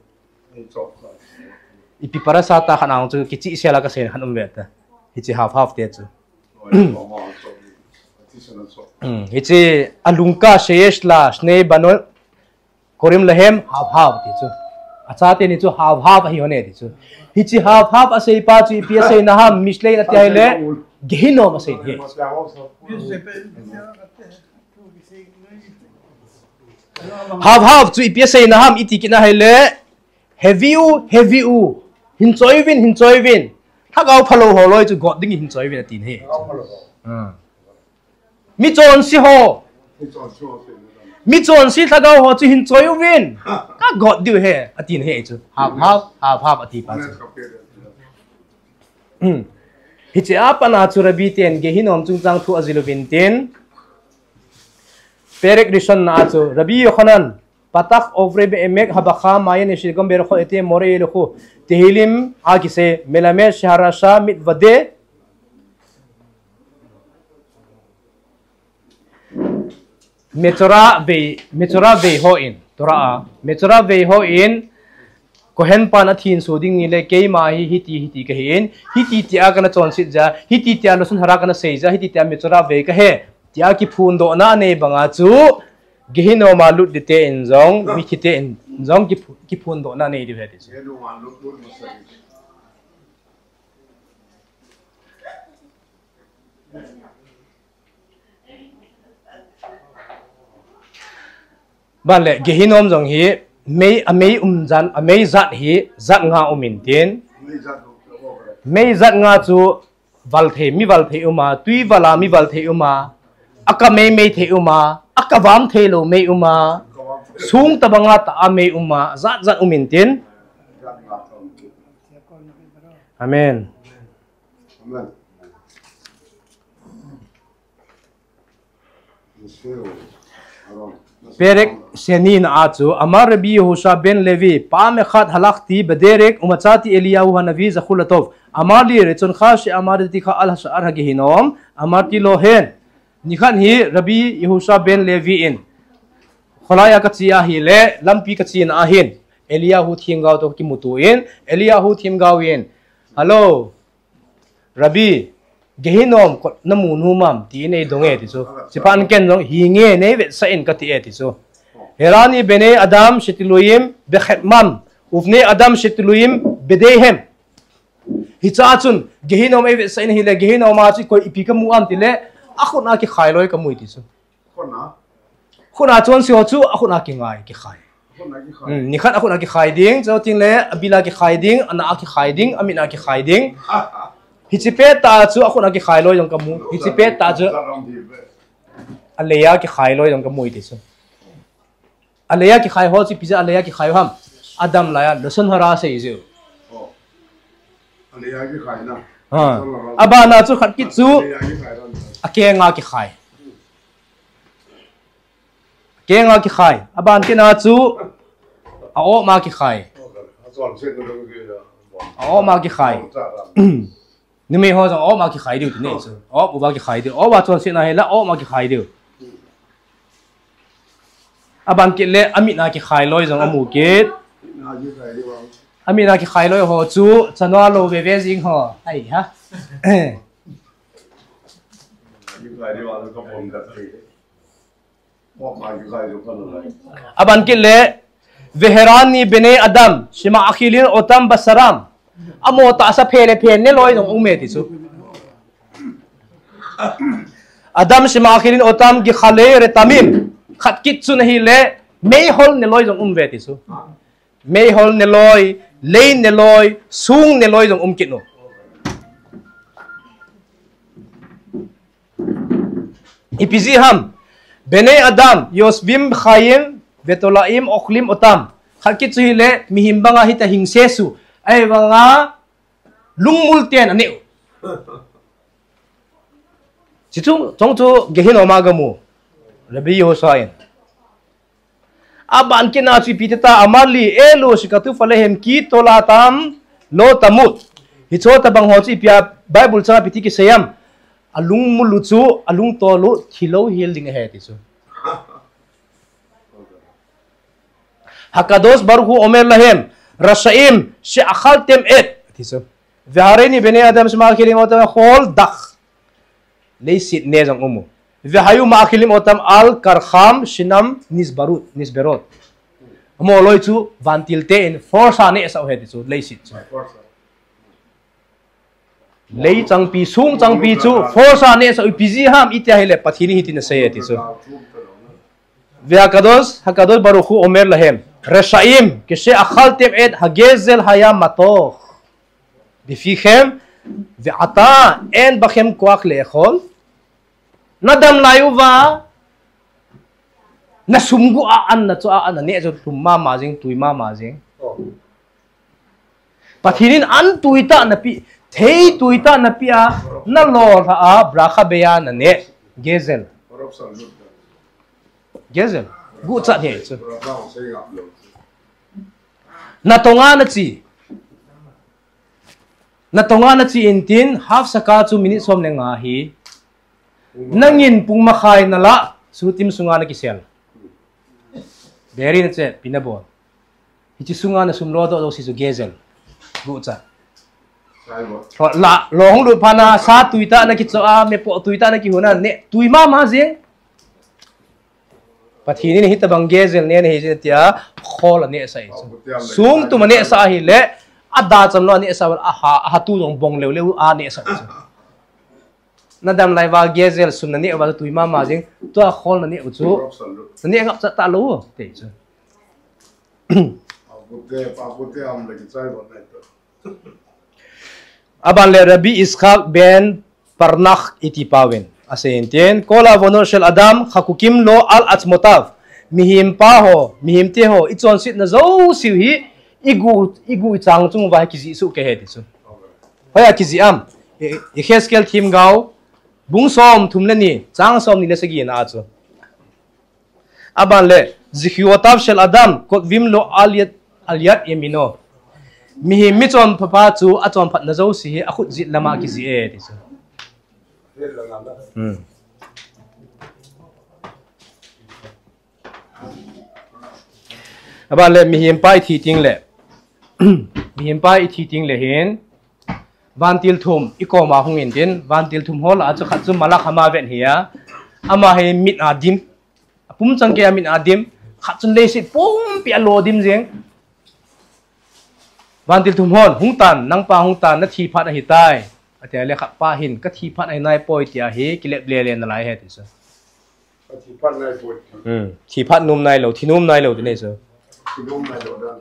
Ipi parasha ta khat ang chu kichih sela kasei khat um ve ta. Hiche hav hav te chu. Hmm. Hiche alungka sheyesh la shnei banot Korim lahem hav hav ti chu. Achate ni chu hav hav ahi hone ti chu. Hiche hav hav asei pa chu ipi aseina ham Mishle in ati ahile Gehinom asei hi. Hav hav chu ipi aseina ham iti kit na ahile heviu heviu hin choiuvin hin choiuvin. Lhagao phalou ho loi chu got ding hin choiuvin atin ahi. Hmm. Mi chonse ho. Mi chonse lhagao ho chu hin choiuvin. Ka got diu ahi, atin ahi chu. Hav hav, hav hav ati pa chu. Hmm. Hiche a pat na chu Rabbi ten Gehinom chungchang thu ajil uvin tin. Perek Rishon na chu Rabbi Yochanan, Patach Ovre Be'emek Habakha Ma'ayin Eshir Gom Berachot Ete More Yeluchu. Tehillim a kisei, Melamed Sheharasha Mitvade. Metzora vei, Metzora vei ho in, Torah a, Metzora vei ho in, Kohen pan athin so ding ni le keima hi hiti hiti kahi in, hiti tia kana chonset ja, hiti tia lashon hara kana sei ja, hiti tia Metzora vei kahi, tia kiphondohna anei banga chu, Gehinom a lut ding te in jong, mithi te in jong kiphu-, kiphondohna anei diu ahi ti chu. Ban le, Gehinom jong hi, mei, amei um jan, amei jat hi, jat nga um in tin. Mei jat nga chu, val thei, mi val thei um a, tui val a, mi val thei um a, aka mei mei thei um a, aka vam thei lou mei um a, sung tabang a ta a mei um a, jat jat um in tin. Amen. Perek Sheni na a chu, Amar Rabbi Yehoshua ben Levi, Pa'am echad halachti bederek umatzati Eliyahu hanavi zachor latov. Amar li, Retzoncha she'amadti itka al sha'ar hagehinom? Amarti lo, Hen. Nikhat hi Rabbi Yehoshua ben Levi in, kholai a kache ahile, lampi kache na ahin, Eliyahu themgao toh kimuto in, Eliyahu themgao in, Hello, Rabbi, Gehinom kot namu nom am, tin eidong e ti chu. Chuphat in ken jong, Hinge, neivetsah in kati e ti chu. Herani bnei Adam shetuluim bekhetmam, uvnei Adam shetuluim bedeihem. Hiche a chun, Gehinom eivetsah in ahile, Gehinom a chu koi ipi kamu am tile, akhut a kikhai loi kamu e ti chu. Khut a chonse ho chu, akhut a kingai, kikhai. Hmm, nikhat akhut a kikhai ding, chuteng le, abil a kikhai ding, ana a kikhai ding, amit a kikhai ding. Hiche pet tah chu akhut a kikhai loi jong kamu. Hiche pet tah chu alei a kikhai loi jong kamu ti chu. Alei a kikhai ho chu ipi jeh a alei a kikhai ham? Adam lai a lashon hara sei jiu. Oh. Alei a kikhai na. Ha. Lashon hara. Abana chu khat kit chu alei a kikhai na. Akeng a kikhai. Akeng a kikhai. Aban kit na chu a-om a kikhai. A-om a kikhai. Numei ho jong a-om a kikhai diu ti nei chu. A-om uva kikhai diu. A-om a chonsetna hile a-om a kikhai diu. Aban kit le amit a kikhai loi jong amu kit. Amit a kikhai loi ho chu chanu lou veve jing ho. Ai ha. Aban kit le, Veherani bnei Adam, shema'achilin otam basharam. Amo tahsa phe le phe ne loi jong um e ti chu. Adam shema'achilin otam gechalei retamim. Khat kit chu ahile, meihol ne loi jong um ve ti chu. Meihol ne loi, lei ne loi, sung ne loi jong um kit u. Ipi jeh ham? Bnei Adam yoshvim chayim vetolaim ochlim otam. Khat kit chu ahile, mihem banga hita hing sesu. Ahivanga lungmul ten aneh u. Chuche chung chu Gehinnom a gamu. Rabbi Yehoshua in. Aban kit na chu ipi ti ta, amar li elu shekatuv alehem ki tolatam lo tamut. Hiche tobang ho chu ipi a Bible chang a ipi ti kisei ham? Alungmul u chu, alungtol u, thi louhel ding ahi ti chu. Hakadosh Baruch Hu omer lahem, rashaim she'achaltem et, ti chu. Vehareni bnei Adam shema'achilim otam chol dach. Leiset ne jong um u. Vehayu ma'achilim otam al karcham shinam nishbarot, nishbarot. Amo loi chu vantil te in force a nehsah u ahi ti chu, leiset chu. Lei changpi, sung changpi chu force a nehsah u, ipi jeh ham iti ahile Pathen in hitin asei e ti chu. Ve hakadosh, hakadosh Baruch Hu omer lahem, reshaim, keshe'achaltem et hagezel haya matoch befichem, ve'ata en bachem koach le'echol. Nadam lai uva, nasum gu a an, nachoh a an, naneh chu lhum mama jing, tui mama jing. Pathen in an tui tah napeh, thei tui tah napeh a, nalolha a, bracha bei a naneh, gezel. Gezel. Guchat ahi chu. Natong a nache. Natong a nache intin, hafsaka chu minute som le nga ahi. Nangin pung makhai nalah, shirutime sunga nakisel. Beri nache, ipi nabol. Hiche sunga nasum lodoh jouse chu gezel. Guchat. Lou hung lut phat na, sa tui tah nakichoh a, mepoh tui tah nakihon a, neh tui mama jing. Pathen in hitobang gezel neh nahi jing tia, khol anehsah ahi chu. Sung tum anehsah ahile, ada cham lou anehsah, aha, aha tu jong bong leu leu anehsah ahi chu. Nadam lai uva gezel sum naneh uva tui mama jing, tua khol naneh u chu. Naneh ngap chat talou, ti chu. Aban le Rabbi Yitzchak ben Parnach iti pauvin asei intin, kol avonot shel adam chakukim lo al atzmotav. Mihem pa ho, mihem te ho, ichonsetna jouse u hi, igu, igu ichang chung uva hi kijih soh kei ahi ti chu. Hoiya kijih ham? Yehezkel themgao, bung som thum le ni, chang som ni le sagi na a chu. Aban le, zechiotav shel adam kotvim lo al yad, al yad yemino. Mihem michonpha pa chu achonphatna jouse hi akhut jet lama kijih e ti chu. Hmm. Aban le, mihem pa ithi teng le, mihem pa ithi teng le hin, vantil thum ikoma hung intin, vantil thum ho lah a chu khat chu malach hama vet ahi a, ama hi mit a dim. Apum chang kei a mit a dim, khat chun leiset pumpi a lo dim jing. Vantil thum hon, hung tan, nangpa hung tan, nathi phat ahitai. Atia le khat pa hin, kathi phat ahi naipoi tia hi, kilep lele nalai ahi ti chu. Kathi phat naipoi. Hmm, thi phat nom nailou, thi nom nailou ti nei chu. Thi nom nailou dan.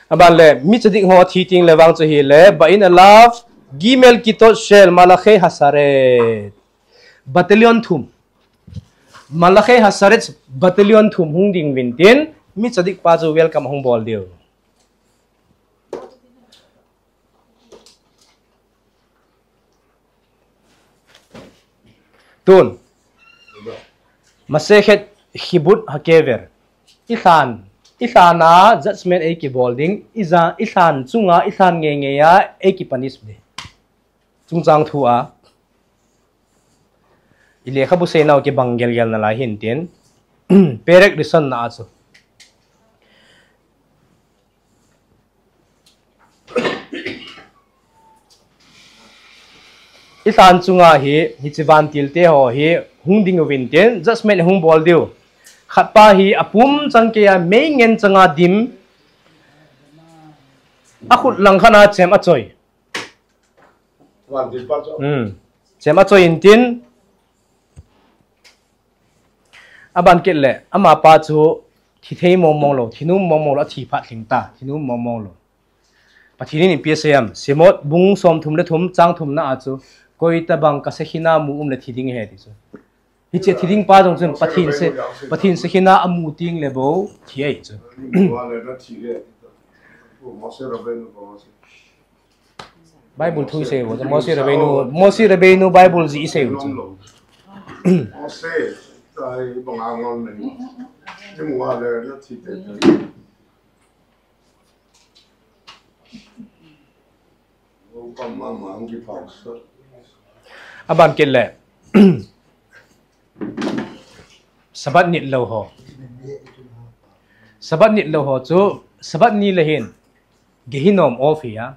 Aban le, mi tzadik ho athi teng le vang chu ahile, Ba'in Alav, Gimel Kitot Shel, Malachei HaSharet. Battalion thum. Malachei HaSharet battalion thum hung ding uvin tin, mi tzadik pa chu welcome hung bol diu. Tun. Masechet Chibut HaKever. I lhan, i lhan a judgment ei kibol ding, i ja, i lhan chunga, i lhan ngeingei a ei kipunish ding. Chungchang thu a. I lekhabu seinau kibang gelgel nalai hin tin. Perek Rishon na a chu. I lhan chunga hi, hiche vantil te ho hi, hung ding uvin tin, judgment hung bol diu. Khat pa hi, apum chang keiya, mei ngen changa dim. Akhut lang khat a chem achoi. Vantil pa chu. Hmm. Chem achoi in tin, aban kit le, ama pa chu thi thei mong mong lou, thi nom mong mong lou, athi phat lhing ta, thi nom mong mong lou. Pathen in ipi asei em, Shemot bung som thum le thum chang thum na a chu, koi tabang ka Shekhinah mu um le thi ding ahi ti chu. Hiche thi ding pa jong chun Pathen She, Pathen Shekhinah amu teng le bou thi ahi chu. Bible thu i sei u, Moshe Rabbeinu, Moshe Rabbeinu Bible jih i sei u chu. Aban kit le. Sabbath nit lou ho. Sabbath nit lou ho chu, Sabbath ni le hin. Gehinom of hi a.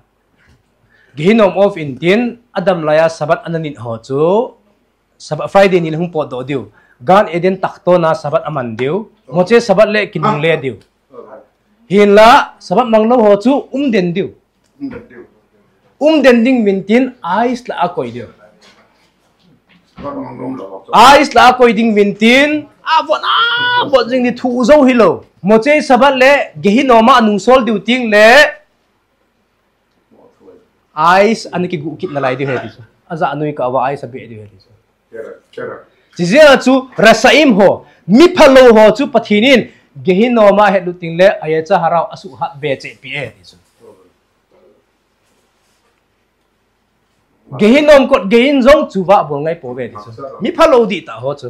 Gehinom of in tin, Adam laiya Sabbath ana nit ho chu, Sabbath Friday ni le hung potdoh diu. Gan Eden tahtona Sabbath aman diu. Moche Sabbath le kinungle diu. Hinla, Sabbath mang lou ho chu, um den diu. Um den ding uvin tin, ice la a koi diu. Ice la a koi ding uvin tin, avot, avot jing di thu jou hilou. Moche Sabbath le, Gehinom a anung sol diu teng le, ice ana kigu kit nalai diu ahi ti chu. Aja anoi kah uva ice abeh diu ahi ti chu. Chijeh a chu Rashaim ho, mi phalou ho chu Pathen in Gehinom a ahetlut teng le, a Yetzer Hara u asuhhat be cheh pi e ti chu. Gehinom kot gei in jong chu vah bol ngai pouve ti chu. Mi phalou dihtah ho chu.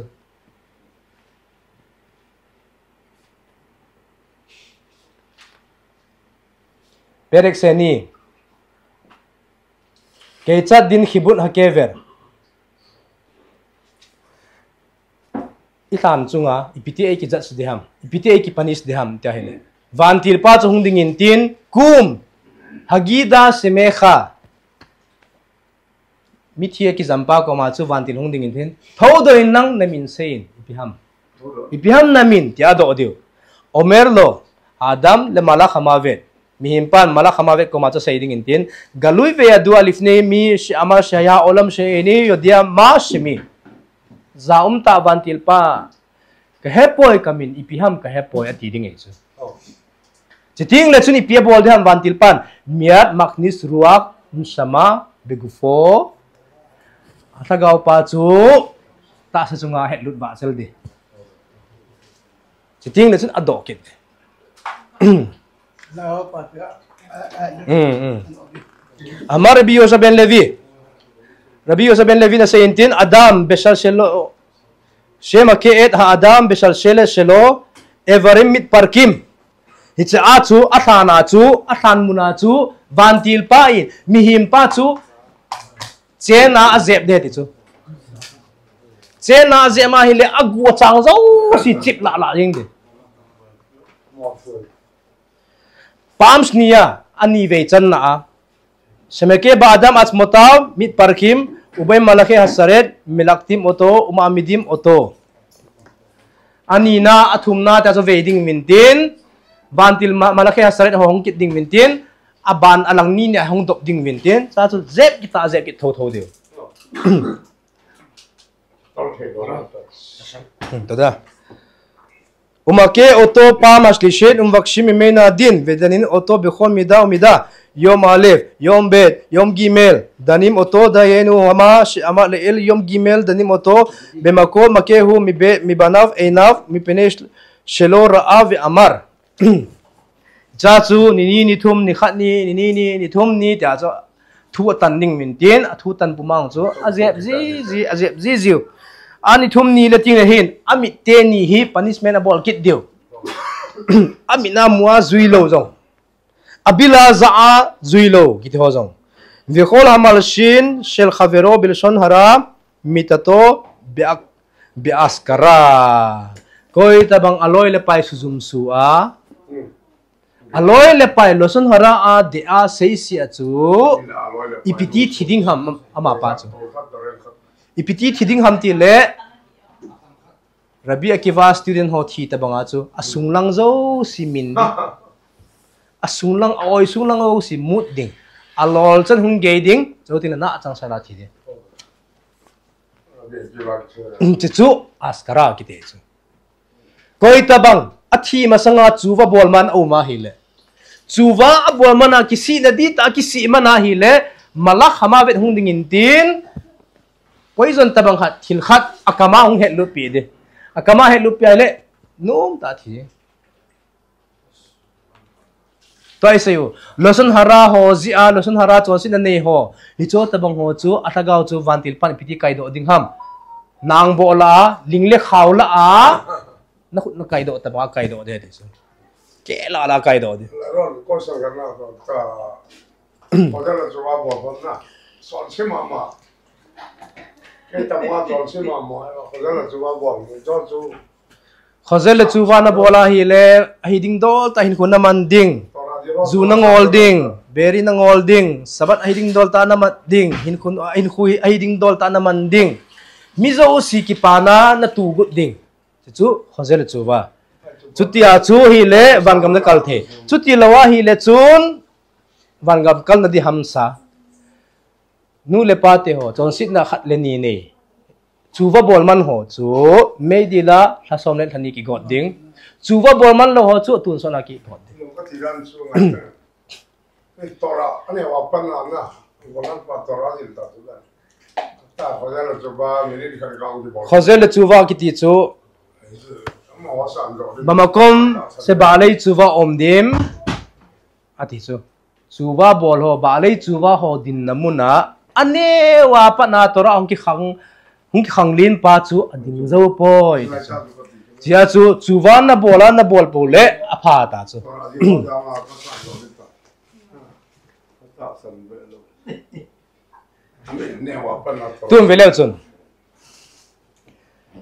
Perek Sheni. Ketzad din chibut hakever. I lhan chunga, ipiti ei kijudge ding ham, ipiti ei kipunish ding ham, tia ahile. Vantil pa chu hung ding in tin, kum, hagida shemecha. Mithi a kijam pa koma chu vantil hung ding in tin, thoudoh in lang namin seiyin, ipi ham. Ipi ham namin, tia adoh diu. Omer lo, Adam le malach hamavet. Mihem pan malach hamavet koma chu asei ding in tin, galui veyadua lifnei mi she'amar shehaya ha'olam she'eini yodea ma shemi. Ja umtah vantil pa, kahepoi kamin, ipi ham kahepoi ati ding ahi chu. Chuteng le chun ipi abol ding ham vantil pan, miyad machnis ruach neshama begufo. Alhagao pa chu tahsa chunga ahetlut vah sel ding. Chuteng le chun adoh kit. Amar Rabbi Yosha ben Levi. Rabbi Yosha ben Levi in asei in tin, Adam beshalshelo, shema ke'et ha'adam beshalshelet shelo, evarim mitparkim. Hiche a chu, alhan a chu, alhan mun a chu, vantil pa in, mihem pa chu, Chena ajep ding ti chu. Chena ajep ma ahile agu achang jouse chip lah lah jeng ding. Palm Shnia, ani vei channa a. Shemeke ba'adam atzmotav, mitparkim, uben malache hasharet, melaktim oto, uma'amidim oto. Anina, athumna, tia chu vei ding uvin tin, vantil ma-, malache hasharet ho hung kit ding uvin tin, aban alang ni ni a hung dop ding uvin tin, cha chu jep kit ta, jep kit thotho diu. Hmm, toda. ומכה אותו פעם השלישית ומבקשים ממנו דין, ודנין אותו בכל מידה ומידה, יום א', יום ב', יום ג', דנים אותו דיינו המה שאמר לאל, יום ג' דנים אותו במכות, מכה הוא מבניו עיניו, מפני שלא ראה ואמר. Cha chu, ni ni, ni thum, ni khat ni, ni ni ni, ni thum ni, tia chu thu atan ding min tin, a thu tan pumang chu, a jep ji ji, a jep ji jiu. A ni thum ni le ting le hin, a mit teni hi punishment a bol kit diu. A mit na mua jui lo jong. A bila ja a jui lo, kiti ho jong. וכל המלשין של חברו בלשון הרע, מיתתו באזכרה. Koi tabang a loi le pai sujum su a. A loi le pai lashon hara a dei a sei sia chu. Ipi ti thi ding ham ama pa chu. Ipi ti thi ding ham ti le. Rabbi Akiva student ho thi tabang a chu. A sunglang jouse min ding. A sunglang, a oi sunglang jouse mut ding. A lol chan hung gei ding. Chu tin a na chang sala thi ding. Chuchu azkara kiti chu. Koi tabang, a thi masanga tshuva bol man a um ahile. Tshuva a bol man a kisih na di ta kisih man ahile. Malak hama vet hung ding in tin. Poison tabang khat, thil khat, a kama hung het lut pi di. A kama het lut pi ahile. Nom ta thi. Tua i sei u. Lashon hara ho, ji a, lashon hara chonsetna nei ho. Hicho tabang ho chu, a lhagao chu, vantil pan ipi ti kaidoh ding ham. Nang boh la a, ling le khao la a. Na khut na kaidoh tabang a kaidoh de, de chu. Ke la la kaidoh de. Ron, ko sang ka na, ka. Ko da la chu a bo, bo na. Son se ma ma. Ke ta ma, son se ma ma. Ko da la chu a bo, jo chu. Khozel le tshuva na bol ahile, ahi ding dol ta hinkho na man ding. Ju na ngol ding, beri na ngol ding, Sabbath ahi ding dol ta na man ding, hinkho, hinkho ahi ding dol ta na man ding. Mi jouse kipana na tu gut ding. Chu, chu khozel le tshuva. Chutia chu hile, vangam na kal thei. Chuti lou ahile chun, vangam kal na di hamsa. Nu le pa te ho, chonsetna khat le ni nei. Tshuva bol man ho chu, meidil a, lha som le lha ni kigot ding. Tshuva bol man lou ho chu, tun sona kigot ding. Lo ka ti dan chu ngai na. Ei Torah, ane wa pan na na. Wa lan pa Torah din ta tu dan. Ta khozel le tshuva, mi ni kan ka u di bol. Khozel le tshuva kiti chu. Ama wa san do. Bamakom se baalei tshuva omdim. Ati chu. Tshuva bol ho, baalei tshuva ho dinna mun a, aneo a pat na Torah hung kikhang, hung kikhang lin pa chu a ding jou poi. Chia chu, tshuva na bol a, na bol pou le, a pha ta chu. Tun veleu chun.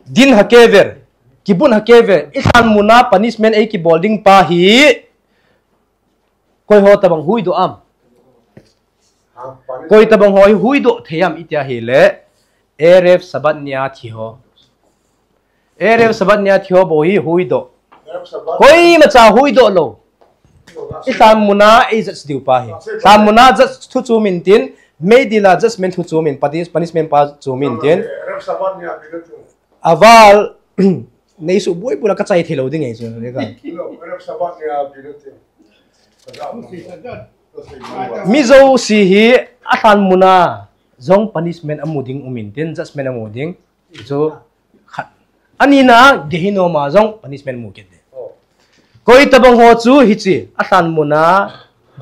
Din hakever, kibun hakever, i lhan mun a punishment ei kibol ding pa hi, Koi ho tabang huidoh am. Koi tabang ho hi huidoh thei am itia hile. Erev Sabbath nia thi ho. Erev Sabbath nia thi ho bou hi huidoh. Koima cha huidoh lou. I lhan mun a ei judge diu pa hi. Lhan mun a judge thu chu min tin. Meidil a judgment thu chu min. Punish-, punishment pa chu min tin. Aval, nei su boi bula ka chai thei lou ding ei chu, le ka. Mi jouse hi a lhan mun a jong punishment a mu ding um in tin, judgment a mu ding. Chu khat. Ani na Gehinnom a jong punishment mu kit ding. Koi tabang ho chu hichi, a lhan mun a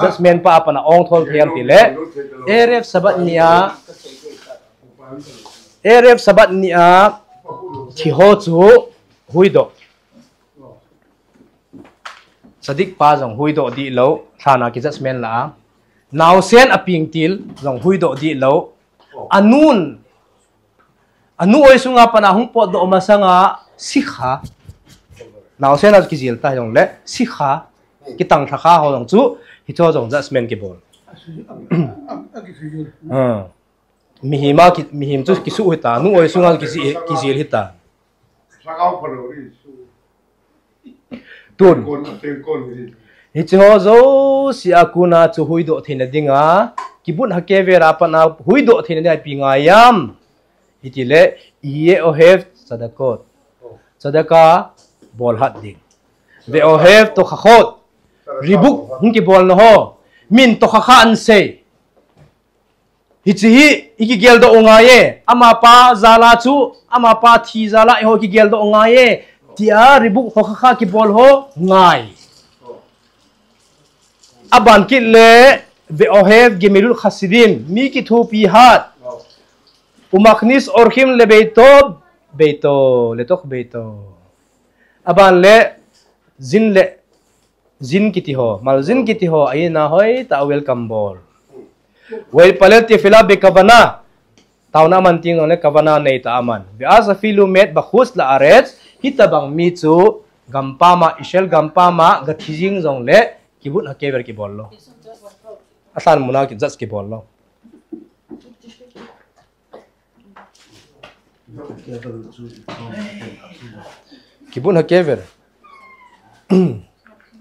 judgment pa a pat na ong thol thei am tile. Erev Sabbath nia, Erev Sabbath nia thi ho chu huidoh. Tzadik pa jong huidoh dih lou, lhan a ki judgment la a. Naosen a ping til jong huidoh dih lou. Anun, anu oi sunga pat na hung potdoh masanga sikha. Naosen a kijil ta jong le sikha. Kitang thakha ho jong chu, hicho jong judgment kibol. Ah. Mihem a ki, mihem chu kisu hita, nu oi sunga kiji, kijil hita. Tun. Hiche ho jouse a kona chu huidoh theina dinga, kibun hakever a pat na huidoh theina dinga ipi ngai am. Hitile, Yeh Ohev Tzedakot. Tzedakah bol hat ding. Ve'ohev tochachot. Ribuk hung kibolna ho. Min tochacha ahin sei. Hiche hi, i kigeldoh u ngai e. Amapa jal a chu, amapa thi jal a eiho kigeldoh u ngai e. Tia ribuk tochacha kibol ho ngai. Aban kit le, ve'ohev gemilut chasidim, mi kithopi hat. Umachnis orchim lebeito, beito, letov beito. Aban le, zin le, zin kiti ho, malzin kiti ho, a in a hoitah a welcome bol. Ve'itpalel tefila bekavana, taona aman teng jongle kavana neitah a aman. Ve'az afilu met bachutz la'aretz, hitobang mi chu, gampam a, Israel gampam a, gathi jing jongle, kibbutz hakever kibol lou. Alhan mun a ki judge kibol lou. Kibbutz hakever.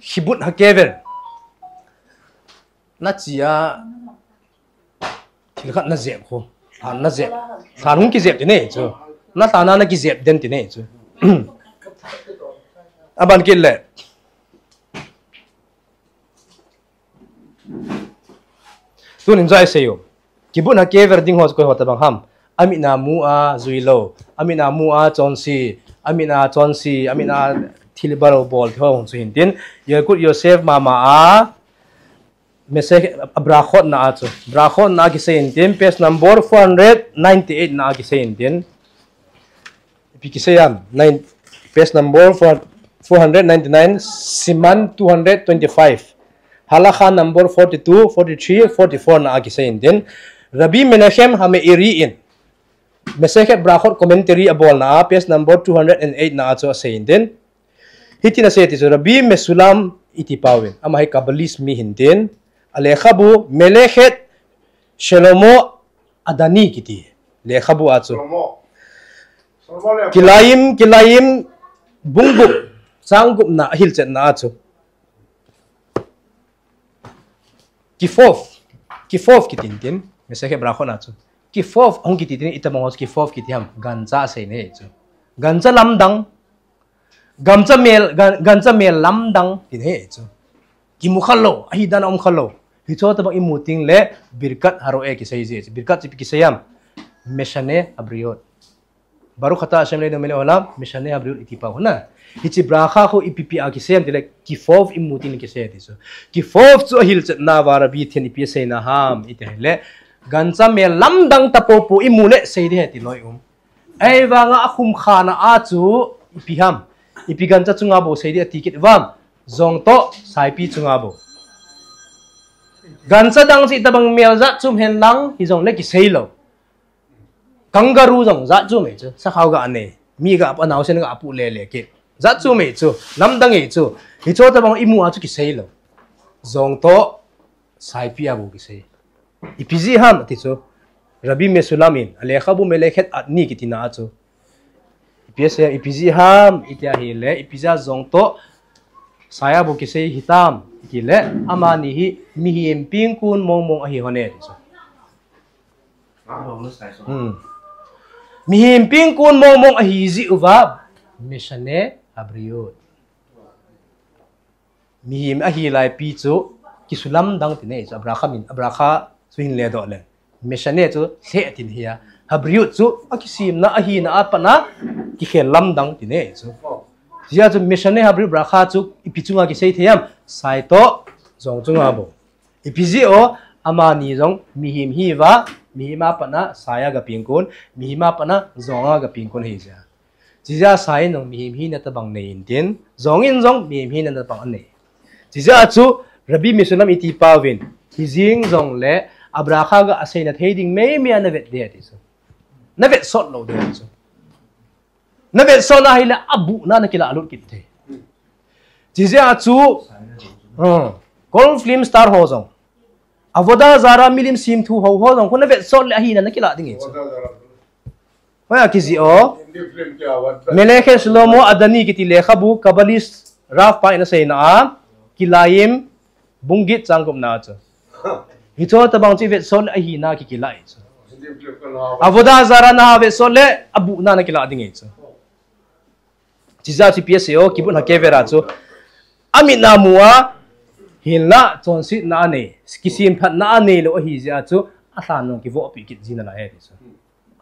Kibbutz hakever. Nache a thil khat najep ho. Lhan najep. Lhan hung kijep tine chu. Nalhan a nakijep den tine chu. Aban kit le. Tunin joi sei u. Kibbutz hakever ding ho chu koi ho tobang ham. Amit a mu a jui lou. Amit a mu a chonse. Amit a chonse. Amit a thil balou bol ti ho chu hin tin. Yalkut Yosef mama a. Masechet a brachot na a chu. Brachot na a kisei in tin. Page number four hundred ninety-eight na a kisei in tin. Ipi kisei ham, nine, page number four, four hundred ninety-nine, siman two hundred twenty-five. Halacha number forty-two, forty-three, forty-four na a kisei in tin. Rabbi Menachem HaMe'eri in. Masechet Brachot commentary abolna a, page number two hundred and eight na a chu asei in tin. Hitin asei ti chu Rabbi Mesulam iti pa uvin. Ama hi Kabbalist mi hin tin. Alekhabu Melechet Shlomo Adani kiti. Lekhabu a chu. Kilaim, Kilaim, bung gup, chang gupna, ahilchetna a chu. Kifov, kifov kiti in tin, Masechet Brachot na chu. Kifov, hung kiti tin, itobang ho chu kifov kiti ham, gancha asei ne chu. Gancha lamdang, gancha mel, gan, gancha mel lamdang, tin he chu. Kimu khalou, ahi dan a um khalou. Hicho tobang imu teng le, birkat haro'eh kisei ji chu. Birkat chu ipi kisei ham. Meshane habriot. Baruch ata Hashem Eloheinu melech haolam, meshane habriot iti pa uvin. Hiche bracha ho ipi pi a kisei ham tile, kifov imu teng le kisei ti chu. Kifov chu ahilchetna uva Rabbi Thin ipi asei na ham, iti ahile. Gancha mel lamdang tapopo imu le sei ding ahi ti loi um. Ahivanga akhum khana a chu ipi ham. Ipi gancha chunga bou sei ding ati kit uvam. Jong toh, saipi chunga bou. Gancha dang chu itobang mel jat chom hen lang, hijongle kisei lou. Kangaroo jong jat chom e chu, sakhao ga anei. Mi ga ap, anaosen ga apu lele kit. Jat chom e chu, lamdang e chu. Hicho tobang imu a chu kisei lou. Jong toh, saipi a bou kisei. Ipi jeh ham ati chu. Rabbi Mesulam in, alekhabu Melechet Adani kiti na a chu. Ipi asei, ipi jeh ham, iti ahile, ipi jeh a jong toh, sai a bou kisei hitam, iti le, amani hi, mihem pengkun mongmong ahi hon e, ati chu. Hmm. Mihem pengkun mongmong ahi jeh uva, meshane habriot. Mihem ahi laipi chu, kisulamdang tine chu, a bracha min, a bracha chu hin ledoh le. Meshane chu, lheh tine ahi a. Habriut chu, akisemna, ahina, apat na, kikhel lamdang tine chu. Hijeh a chu, meshane habriut bracha chu, ipi chunga kisei thei ham, sai toh, jong chunga bou. Ipi jeh a, amani jong, mihem hi uva, mihem apat na, sai a ga pengkun, mihem apat na, jong a ga pengkun ahi jeh a. Chijeh a sai in jong mihem hina tobang nei in tin, jong in jong mihem hina tobang anei. Chijeh a chu Rabbi Mesulam iti pa uvin, hijeng jongle a bracha ga asei na thei ding meimei a navet ding ati chu. Navet sot lou ding ati chu. Navet sot na ahile abuhna nakilah lut kit thei. Chijeh a chu, hmm, Golan film star ho jong. Avodah Zarah milim semthu ho ho jong, khu navet sot le ahina nakilah ding ahi chu. Hoi a kijih o. Melechet Shlomo Adani kiti lekhabu, Kabbalist Rav pa in aseina a, Kilaim, bung get chang gupna chu. Hicho tobang chu ivet sot le ahina kikilah ahi chu. Avodah Zarah navet sot le abuhna nakilah ding ahi chu. Chijeh chu ipi asei o, kibbutz hakever a chu. Amit na mu a, hinlah chonsetna anei, kisemphatna anei lou ahi jeh a chu, alhan nung kivohpi kit jing nalai ahi chu.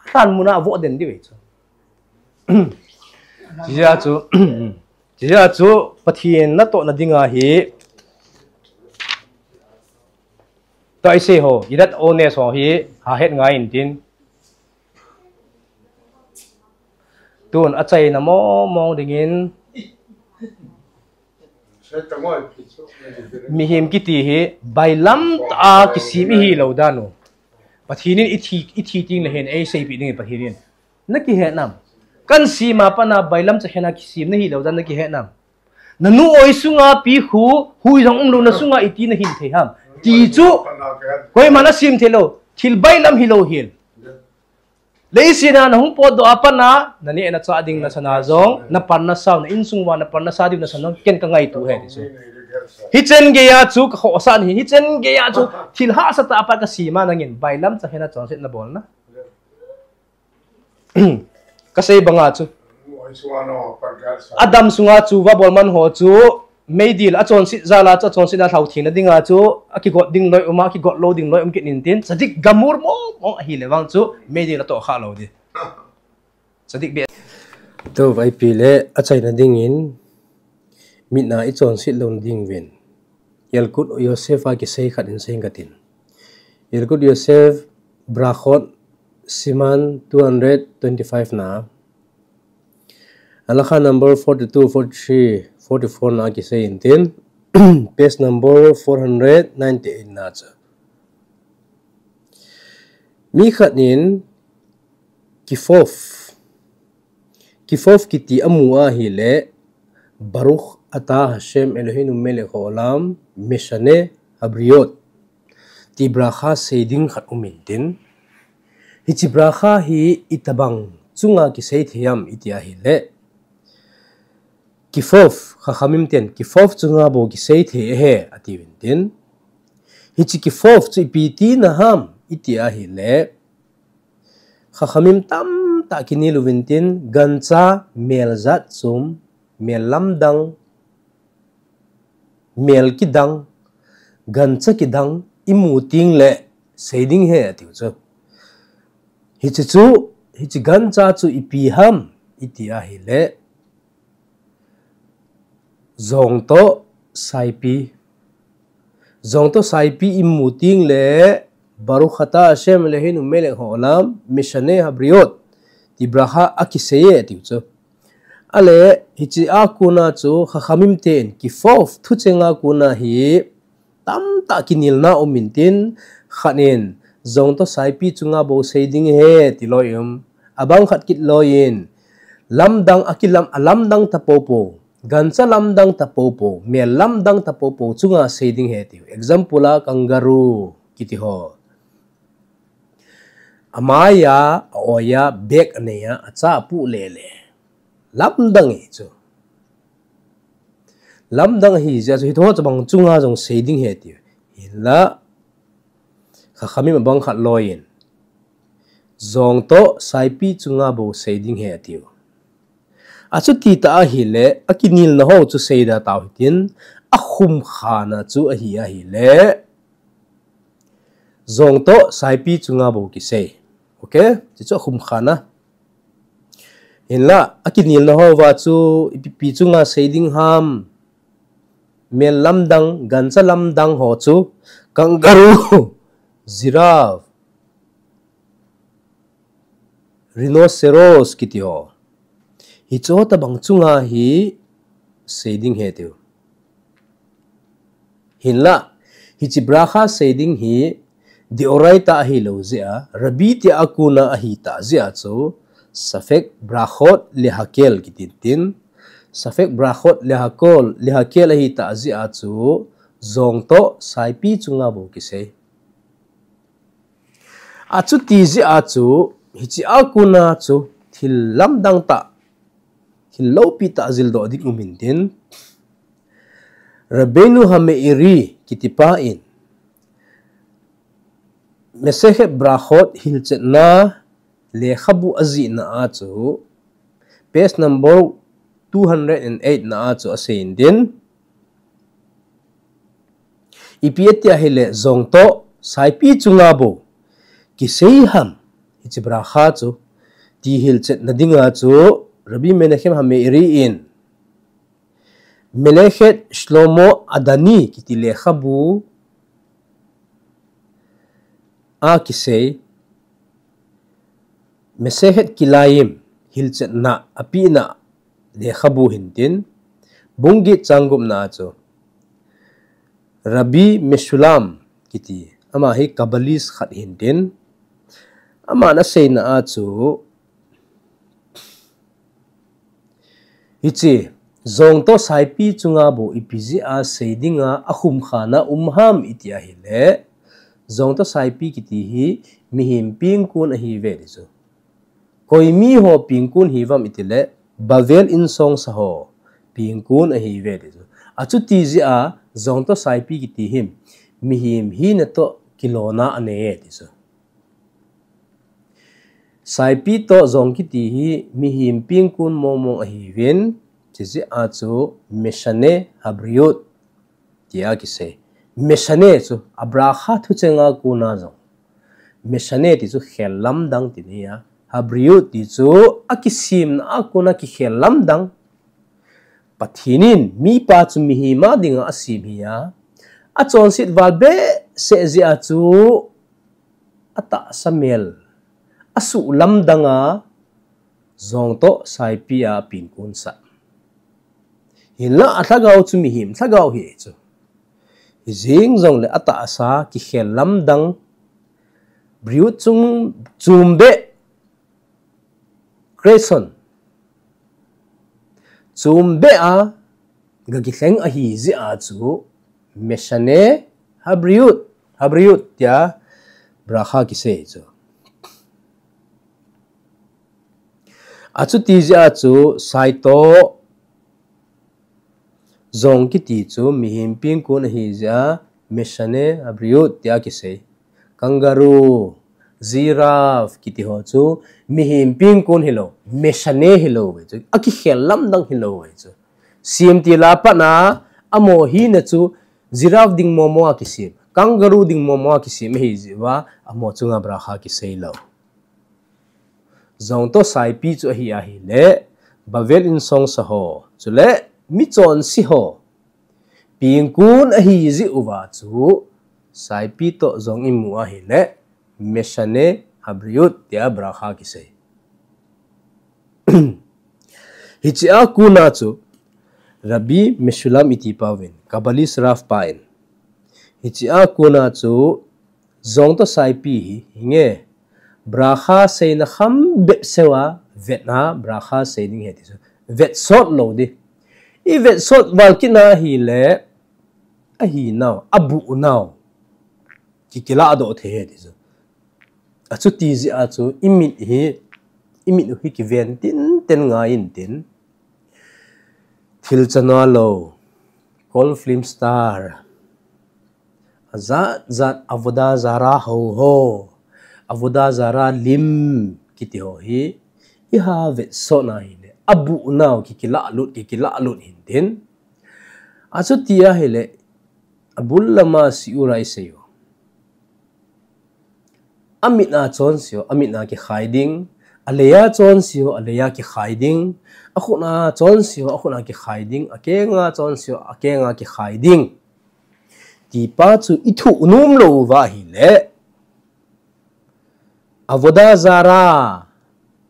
Alhan mun a avoh den diu ahi chu. Chijeh a chu, chijeh a chu, Pathen natohna dinga hi, tua isei ho, idat ones ho hi, hahet ngai intin. Tun achaina mong mong dingin, mihem kiti hi, bailam tah a kisem ihi lou dan u. Pathen in ithi, ithi teng le hin, eiseipeh ding Pathen in. Nakihet nam? Kahin sem a pat a bailam chakhen a kisem nahi lou dan nakihet nam? Nanu oi sunga pi khu, hui jong umlou na sunga iti nahin thei ham? Ti chu, koiman asem thei lou, thil bailam hilou hel. Leiset a nahung potdoh a pat a, naneh nachah ding nasan a jong, naparnasa u, na insung uva naparnasa diu nasan jong, ken kangaito e ti chu. Hichen geiya chu, kakhohsah ahi, hichen geiya chu, thil hahsa tah a pat kasem a nangin, bailam chakhen a chonset nabolna. Kasei banga chu. Adam sunga chu vabol man ho chu, meidil a chonset jal a chu, a chonset a lhautheng na dinga chu, akigot ding loi um a, kigot lou ding loi um kit intin, tzadik gamur mong mong ahile vang chu, meidil atoh kha lou ding. Tzadik be. Tua ipi le, achaina dingin, mit na ichonset louna ding uvin. Yalkut Yosef a kisei khat in sei katin. Yalkut Yosef, Brachot, Siman two hundred twenty-five na. Halakha number forty-two, forty-three, forty-four na kisei intin. Page number four hundred ninety-eight na chu. Mi khat in Kifov. Kifov kiti amu ahile, Baruch ata Hashem Eloheinu melech haolam, meshane habriot. Ti bracha sei ding khat um intin. Hiche bracha hi itobang chunga kisei thei ham iti ahile. Kifov, Chachamim ten, Kifov chunga bou kisei thei ahi, atiuvin tin. Hiche Kifov chu ipi tina ham, iti ahile. Chachamim tamtah kinel uvin tin, gancha mel jat chom, mel lamdang, mel kidang, gancha kidang, imu teng le sei ding ahi, atiu chu. Hiche chu, hiche gancha chu ipi ham, iti ahile. Jong toh saipi. Jong toh saipi imu teng le, Baruch ata Hashem Eloheinu melech haolam, meshane habriot. Ti bracha akisei e, atiu chu. Ale, hiche a kona chu, Chachamim ten, Kifov thucheng a kona hi, tamtah kinelna um intin, khat in, jong toh saipi chunga bou sei ding ahi, ti loi um. Abang khat kit loi in, lamdang akilam, alamdang tapoupou, gancha lamdang tapoupou, mel lamdang tapoupou chunga sei ding ahi tiu. Example a kangaroo kiti ho. Amai a, a-oi a, bek anei a, acha apuh lele. Lamdang ahi chu. Lamdang ahi jeh chu, hiche ho tobang chunga jong sei ding ahi tiu. Hinla, Chachamim abang khat loi in. Jong toh saipi chunga bou sei ding ahi atiu. Achuti tah ahile, akinelna ho chu seida tau hitin, akhumkhana chu ahi ahile, jong toh saipi chunga bou kisei. Okay? Hichu akhumkhana. Hinla, akinelna ho va chu ipi, ipi chunga sei ding ham. Mel lamdang, gancha lamdang ho chu, kangaroo, giraffe, rhinoceros kiti ho. Hiche ho tobang chunga hi sei ding ahi tiu. Hinla, hiche bracha sei ding hi deoraita ahilou jeh a, Rabbi tia kona ahitah jeh a chu, safek brachot lehakel kiti tin, safek brachot lehakol, lehakel ahitah jeh a chu, jong toh saipi chunga bou kisei. Achuti jeh a chu, hiche a kona chu, thil lamdang tah, thil loupi tah jildoh ding um intin, Rabbeinu HaMeiri kitipa in, Masechet Brachot hilchetna lekhabu ajihna a chu, page number two hundred and eight na a chu asei intin, Ipi ati ahile, jong toh saipi chunga bou kisei ham hiche bracha chu, ti hilchetna dinga chu Rabbi Menachem HaMeiri in Melechet Shlomo Adani kiti lekhabu a kisei, Mesechet Kilayim hilchetna apehna lekhabu hintin, bung get chang gupna a chu Rabbi Meshulam kiti, ama hi Kabbalist khat hintin, aman aseina a chu, hiche, jong toh saipi chunga bou ipi jeh a sei dinga akhum khana um ham iti ahile, jong toh saipi kiti hi mihem pengkun ahiuve ti chu. Koi mi ho pengkun hiuvem itile, Bavel insongsa ho pengkun ahiuve ti chu. Achuti jeh a jong toh saipi kiti hi mihem hina toh kilona anei e ti chu. Saipi toh jong kiti hi mihem pengkun mong mong ahiuvin, hiche jeh a chu Meshane Habriyut tia kisei. Meshane chu a bracha thucheng a kona jong, Meshane ti chu khel lamdang ti ahi a, Habriyut ti chu akisemna a kona kikhel lamdang. Pathen in mipa chu mihem a dinga asem ahi a, achonset val behseh jeh a chu atahsa mel asuh lamdang a, jong toh saipi a pengkun sah. Hinlah alhagao chu mihem lhagao ahi chu. Hijeng jongle atahsa kikhel lamdang, briyut chung chom beh, Grayson, chom beh a gakilheng ahi jeh a chu Meshane Habriyut, Habriyut tia bracha kisei chu. Achuti jeh a chu sai toh jong kiti chu mihem pengkun ahi jeh a Meshane Habriyut tia kisei. Kangaroo, giraffe kiti ho chu mihem pengkun hilou, Meshane hilou ve chu, akikhel lamdang hilou ve chu. Semtil a pat a, amaho hina chu giraffe ding mong mong a kisem, kangaroo ding mong mong a kisem ahi jeh uva, amaho chunga bracha kisei lou. Jong toh saipi chu ahi ahile, Bavel insongsa ho, chule michonse ho pengkun ahi jeh uva chu, saipi toh jong imu ahile, Meshane Habriyut tia bracha kisei. Hiche a kona chu Rabbi Meshulam iti pauvin, Kabbalist Rav pa in, hiche a kona chu jong toh saipi hi, hinge, bracha seina kham bep seuva vetna bracha sei ding ahi ti chu, vetsot lou ding. Ivetsot val kit na ahile, ahinau, abuhnau kikilahdoh thei ahi ti chu. Achuti jeh a chu imit hi, imit u hi kiven tinten ngai intin, thil chanu lou, Cult film star, ajat jat, Avodah Zarah ho ho, Avodah Zarah lim kiti ho hi iha vetsot na ahile, abuhnau kikilah lut, kikilah lut hintin. Achuti ahile, abul lama shiur a isei u, amit a chonse u amit a kikhai ding, alei a chonse u alei a kikhai ding, akhut a chonse u akhut a kikhai ding, akeng a chonse u akeng a kikhai ding, ti pa chu ithuh nom lou uva ahile, Avodah Zarah,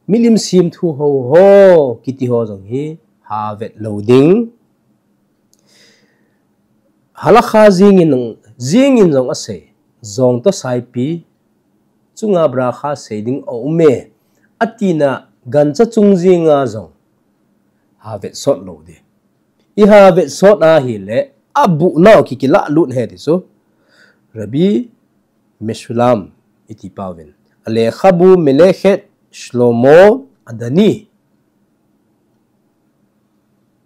milim semthu ho ho kiti ho jong hi ha vet lou ding. Halakha jingin, jingin jong asei, jong toh saipi chunga bracha sei ding aum e, atina gancha chung jinga jong ha vetsot lou ding. Iha vetsot ahile, abuhnau kikilah lut ahi ti chu, Rabbi Meshulam iti pauvin, alekhabu Melechet Shlomo Adani,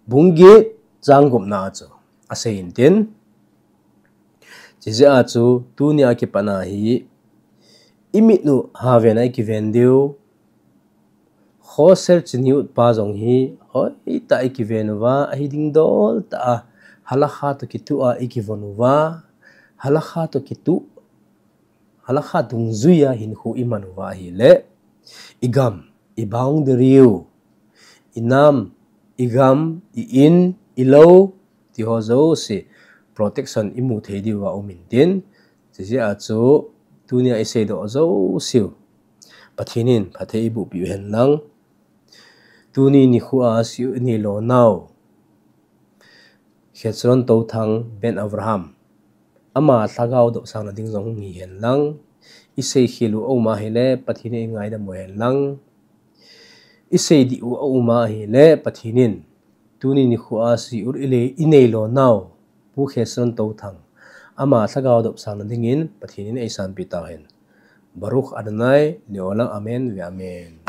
bung get chang gupna a chu asei intin. Hijeh a chu tunia kipat a hi imit u ha ven a ikiven diu, Khoser Tzniut pa jong hi hoitah a ikiven uva, ahi ding dol tah a, halakha toh kitoh a ikivon uva, Halakha toh kituh, halakha dungjuia hinkho iman uva ahile, igam, i boundary u, inam, igam, i-in, ilou, tiho jouse protection imu thei diuva um intin, chujeh a chu tunia iseidoh jouseu Pathen in phatthei eibohpeh u henlang. Tuni nikho a si u inei lonau Khecharon Touthang Ben Abraham, ama lhagao dopsangna ding jong hung hi henlang. Iseikhel u aum ahile Pathen in eingaidam u henlang. Isei dih u aum ahile Pathen in tuni nikho a si u inei lonau Pu Khecharon Touthang, ama lhagao dopsangna dingin Pathen in eisanpeh tauhen. Baruch Adonai leolam, amen ve'amen.